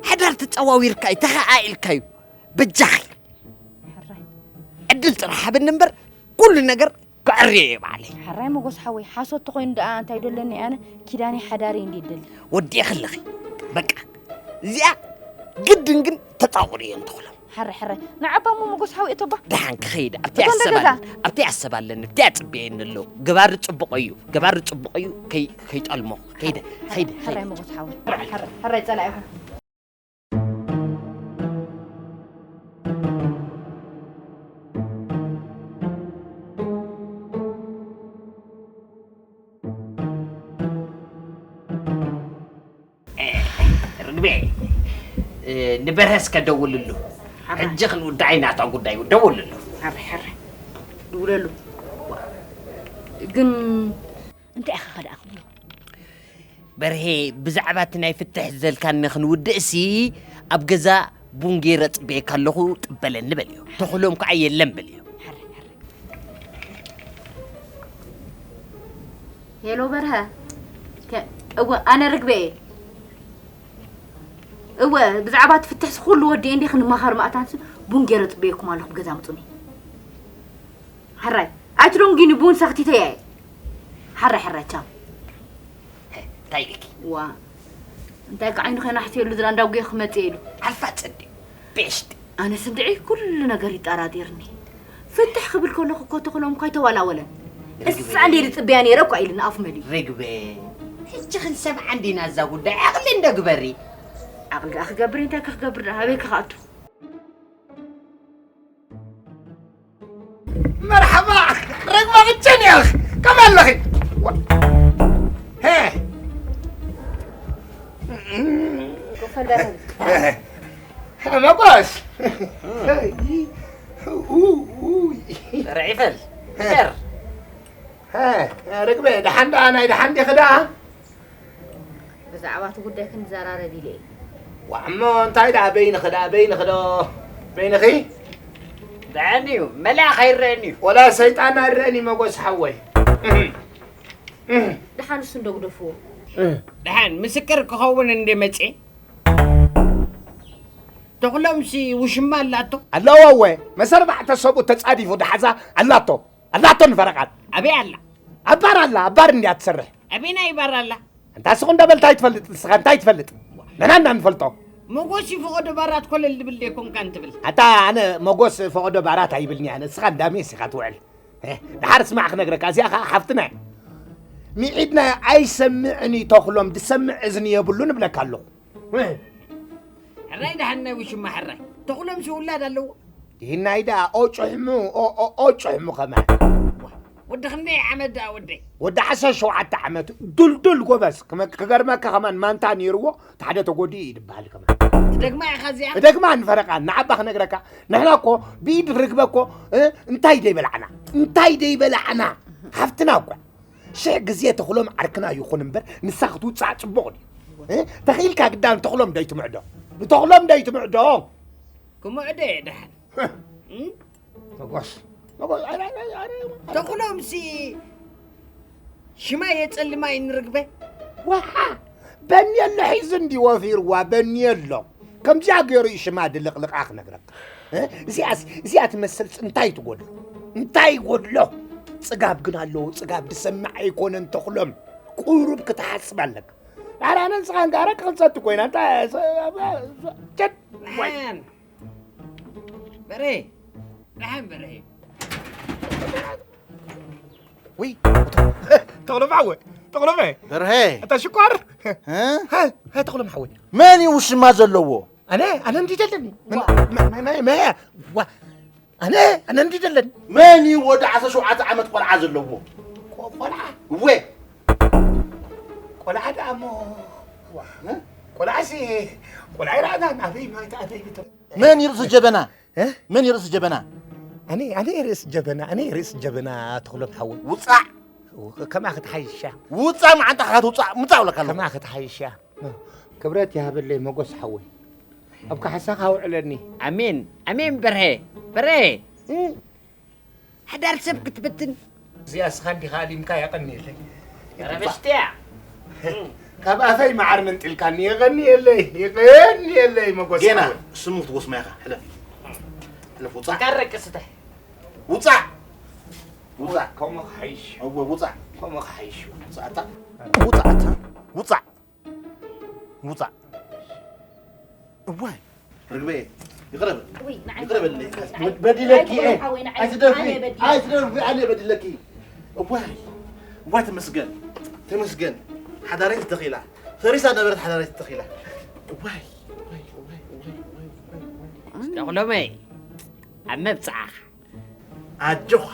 ሓዳር ተጸዋዊርካ እዩ፣ ተኸኣኢልካ እዩ። በጃኺ። ሕራይ። ዕድል ጥራሕ ሃብኒ እምበር፣ ኩሉ ነገር ከዕርዮ እየ ባዕለይ። ሕራይ መጎስ ሓወይ፣ ሓሶት ተኾይኑ ደኣ እንታይ ደለኒ ኣነ፣ ኪዳነይ ሓዳረይ እንድየ ደሊ። ወዲእኺ ኣለኺ። በቃ። እዚኣ ግድን ግን ተጻወሪ እየ እንተኹሎም። ሕራይ፣ ሕራይ። ንዓባ እሞ መጎስ ሓወይ እቶባ። ደሓን ክኸይድ፣ ኣብቲ እቶም ኣሰብ ደገዛ። ኣለ-፣ ኣብቲ ኣሰብ ኣለኒ፣ ኣብቲ ኣጽብየኒ ኣሎ። ገባሪ ጽቡቕ እዩ፣ ገባሪ ጽቡቕ እዩ፣ ከይ-፣ ከይጠልሞ። ከይደ፣ ከይደ፣ ሕራይ ከይደ። መጎስ ሓወይ። ሕራይ፣ ሕራይ ጸላኢኹም። ርግቤ፣ እ፣ ንበርሀ እስከ ደውልሉ። ሕራይ። ሕጂ ክንውድኣ ኢና እታ ጉዳይ፣ ደውልሉ። ሕራይ፣ ሕራይ። ድውለሉ። ግን እንታይ ኢኻ ከ ደኣ ክብሎ? በርሄ፣ ብዛዕባ እቲ ናይ ፍትሕ ዘልካኒ ክንውድእሲ፣ ኣብ ገዛ ቡን ገይረ ጽበየካ ኣለኹ፣ ጥበለኒ በልዮ። ተኽሎም ከዓ የለን በልዮ። ሄሎ በርሀ፣ ከ-፣ እወ፣ ኣነ ርግበ እየ። እወ፣ ብዛዕባ እቲ ፍትሕሲ ኩሉ ወዲኤ እንዴ ክንመኻር ማእታንሲ ቡን ገይረ ጽበየኩም ኣለኹ፣ ኣብ ገዛ ምጹኒ። ሕራይ፣ ኣይትደንጉዩኒ፣ ቡን ሰኽቲተያ እየ። ሕራይ፣ ሕራይ፣ ቻው። እንታይ ኢልኪ? ዋ፣ እንታይ ከ ዓይኑ ከናሕስየሉ ዝላ እንዳጉየ ክመጽእ ኢሉ። ኣልፋ ጽድቅ፣ ቤሽቲ። ኣነስ እንድዒ ኩሉ ነገር ይጠራጢርኒ። ፍትሕ ክብል ከለኹ እኮ ተኽሎም እኳ ኣይተዋላወለን። ርግበ። እሳ እንዴ ዝጽበያ ነይረ እኳ ኢሉ ንኣፉ መሊኡ። ርግበ፣ ሕጂ ክንሰምዓ እንዲና እዛ ጉዳይ። ዓቕሊ እንዶ ግበሪ። ዓቕሊ ደኣ ክገብር እንታይ ከ ክገብር ደኣ? ኣበይ ከ ክኣቱ? መርሓባ፣ ረግባ ቅቸን ያልክ፣ ከመይ ኣለኺ? ዋ-፣ ሄ። ክፈል በርሀ። ሄ። ሄ፣ መጓስ። ኡ፣ ኡ። ርዒፈል። ሄር። ሄ፣ ርግበ፣ ደሓን ደኣ፣ ናይ ደሓን ዲኺ ደኣ? ብዛዕባ እቲ ጉዳይ ክንዘራረብ ኢለ እየ። ዋእ እሞ እንታይ ደኣ በይንኺ ደኣ፣ በይንኺ ዶ? በይንኺ? ደሓን እዩ፣ መልኣኽ ኣይረአን እዩ። ወላ ሰይጣን ኣይረአን እዩ መጎስ ሓወይ። ደሓን እሱ እንዶ ግደፍዎ። ደሓን ምስክር ክኸውን እንደ መጼ። ተኽሎምሲ ውሽማ ኣላቶ? ኣለዋ እወ፣ መሰ ኣርባዕተ ሰብኡ ተጻዲፉ ደሓዛ ኣላቶ። ኣላቶ ንፈረቓን። ኣበይ ኣላ? ኣብ ባር ኣላ፣ ኣብ ባር እንድያ ትሰርሕ። ኣበይ ናይ ባር ኣላ? እንታ ስኹ እንዳ በልታ ኣይትፈልጥ፣ ንስኻ እንታይ ትፈልጥ? ንሕና እንዳ ንፈልጦ። መጎስ እዩ ፈቐዶ ባራት ኮለል ድብል ደይኮንካን ትብል። ኣታ ኣነ መጎስ ፈቐዶ ባራት ኣይብልኒ ኣነ፣ እስኻ እንዳ ሜስ ኢኻ ትውዕል። እ፣ ደሓር ስማዕ ክነግረካ፣ እዚኣ ኸዓ ሓፍትና እያ። ሚዒድና ኣይሰምዕን እዩ ተኽሎም፣ ድሰምዕ እዝኒ የብሉን እብለካ ኣለኹ። እ፣ ሕራይ ደሓን ናይ ውሽማ ሕራይ። ተኽሎም ሽውላድ ኣለዎ። ይህናይ ደኣ ኦጭሕሙ ኦ- ኦ- ኦጭሕሙ ከማን ወዲ ክንደይ ዓመት ደኣ ወደይ? ወዲ ዓሰርተ ሸውዓተ ዓመት ዱልዱል ጎበዝ ክመ- ክገርመካ ከማን ማንታ ነይርዎ እቲ ሓደ ተጎዲኡ እዩ ድበሃል ከማን ትደግማ ኢኻ እዚኣ? እደግማ ንፈረቃ ንዓባ ክነግረካ ንሕና እኮ ብኢድ ርግበ እኮ እ፣ እንታይ ደይበላዕና እንታይ ደይበላዕና ሓፍትና እኮ ሽሕ ግዜ ተኽሎም ዓርክና ይኹን እምበር ንሳ ክትውፃእ ፅቡቕ ድዩ እ፣ ተኽኢልካ ግዳን ተኽሎም ደይትምዕዶ ንተኽሎም ደይትምዕዶ ክምዕዶ እየ ደሓን መጎስ መጎስ ኣረ ኣረ ኣረ ተኽሎምሲ ሽማ የጸልማ ይንርግበ ዋሓ በኒ ኣሎ ሒዙ እንዲ ወፊርዋ በኒ ኣሎ ከምዚኣ ገይሩ እዩ ሽማ ድልቕልቓ ክነግረካ እ? እዚኣስ እዚኣ ትመስል እንታይ ትጎድሎ እንታይ ይጎድሎ ጽጋብ ግን ኣለዎ ጽጋብ ድሰምዕ ኣይኮነን ተኽሎም ቁሩብ ክትሓስብ ኣለካ ኣረ ኣነ ንስኻ እንጋረ ክኽልሰቲ ኮይና እንታይ ጀድ ወይ በሬ ደሓን በሬ ውይ ተኽሎም ሓወይ ተኽሎም በርሀ እታ ሽኳር እ? ተኽሎም ሓወይ መን እዩ ውሽማ ዘለዎ ኣነ ኣነ እንዲ ደለኒ መ- መ- መ- መ- ዋ- ኣነ ኣነ እንዲ ደለኒ መን እዩ ወዲ ዓሰርተ ሸውዓተ ዓመት ቆልዓ ዘለዎ ቆ- ቆልዓ እወ ቆልዓ ደኣ እሞ ዋ- ቆልዓሲ ቆልዓ ይረኣና ኣበይ ማይታ ኣበይ ብተ መን ይርእሲ ጀበና? መን ይርእሲ ጀበና? ኣነ ኣነ ርእስ ጀበና ኣነ ርእስ ጀበና ተኽሎም ሓወይ ውፃዕ! ከማ ክትሓይሻ ውፃእ መዓንጣኻ ትውፃእ ምፃእ ብለካ ኣለኹ። ከማ ክትሓይሻ ክብረት ይሃበለይ መጎስ ሓወይ ኣብ ካሕሳኻ ኣውዕለኒ ኣሜን ኣሜን በርሀ በርሀ ሓዳር ሰብ ክትበትን እዚኣ እስኻ እንዲኻ ኣሊምካ የቐንየለይ ረበሽትያ ካብ ኣፈይ መዓር መንጢልካኒ የቐንየለይ የቐንየለይ መጎስ ጌና ሓወይ። ስሙ ክትጎስማ ኢኻ ሕለፍ ሕለፍ ውፃእ ካረቅ ስተ ውፃእ ውፃእ ከምኡ ክሓይሽ እወ ውፃእ ከምኡ ክሓይሽ ውፃእታ ውፃእታ ውፃእ ውፃእ እዋይ ርግበየ ይቕረ በል ውይ ንዓይ ይቕረ በል ንዓይ በዲለኪ እየ ሓወይ ንዓይ ኣይትደርፊ ኣነ በዲለ ኣይትደርፊ ኣነ በዲለኪ እዋይ እዋይ ተመስገን ተመስገን ሓዳረይ ተተኺላ ፈሪሳ ነበረት ሓዳረይ ተተኺላ እዋይ እዋይ እዋይ እዋይ እዋይ እዋይ ተኽሎመይ ኣብ መብፅዓኻ ኣጆኻ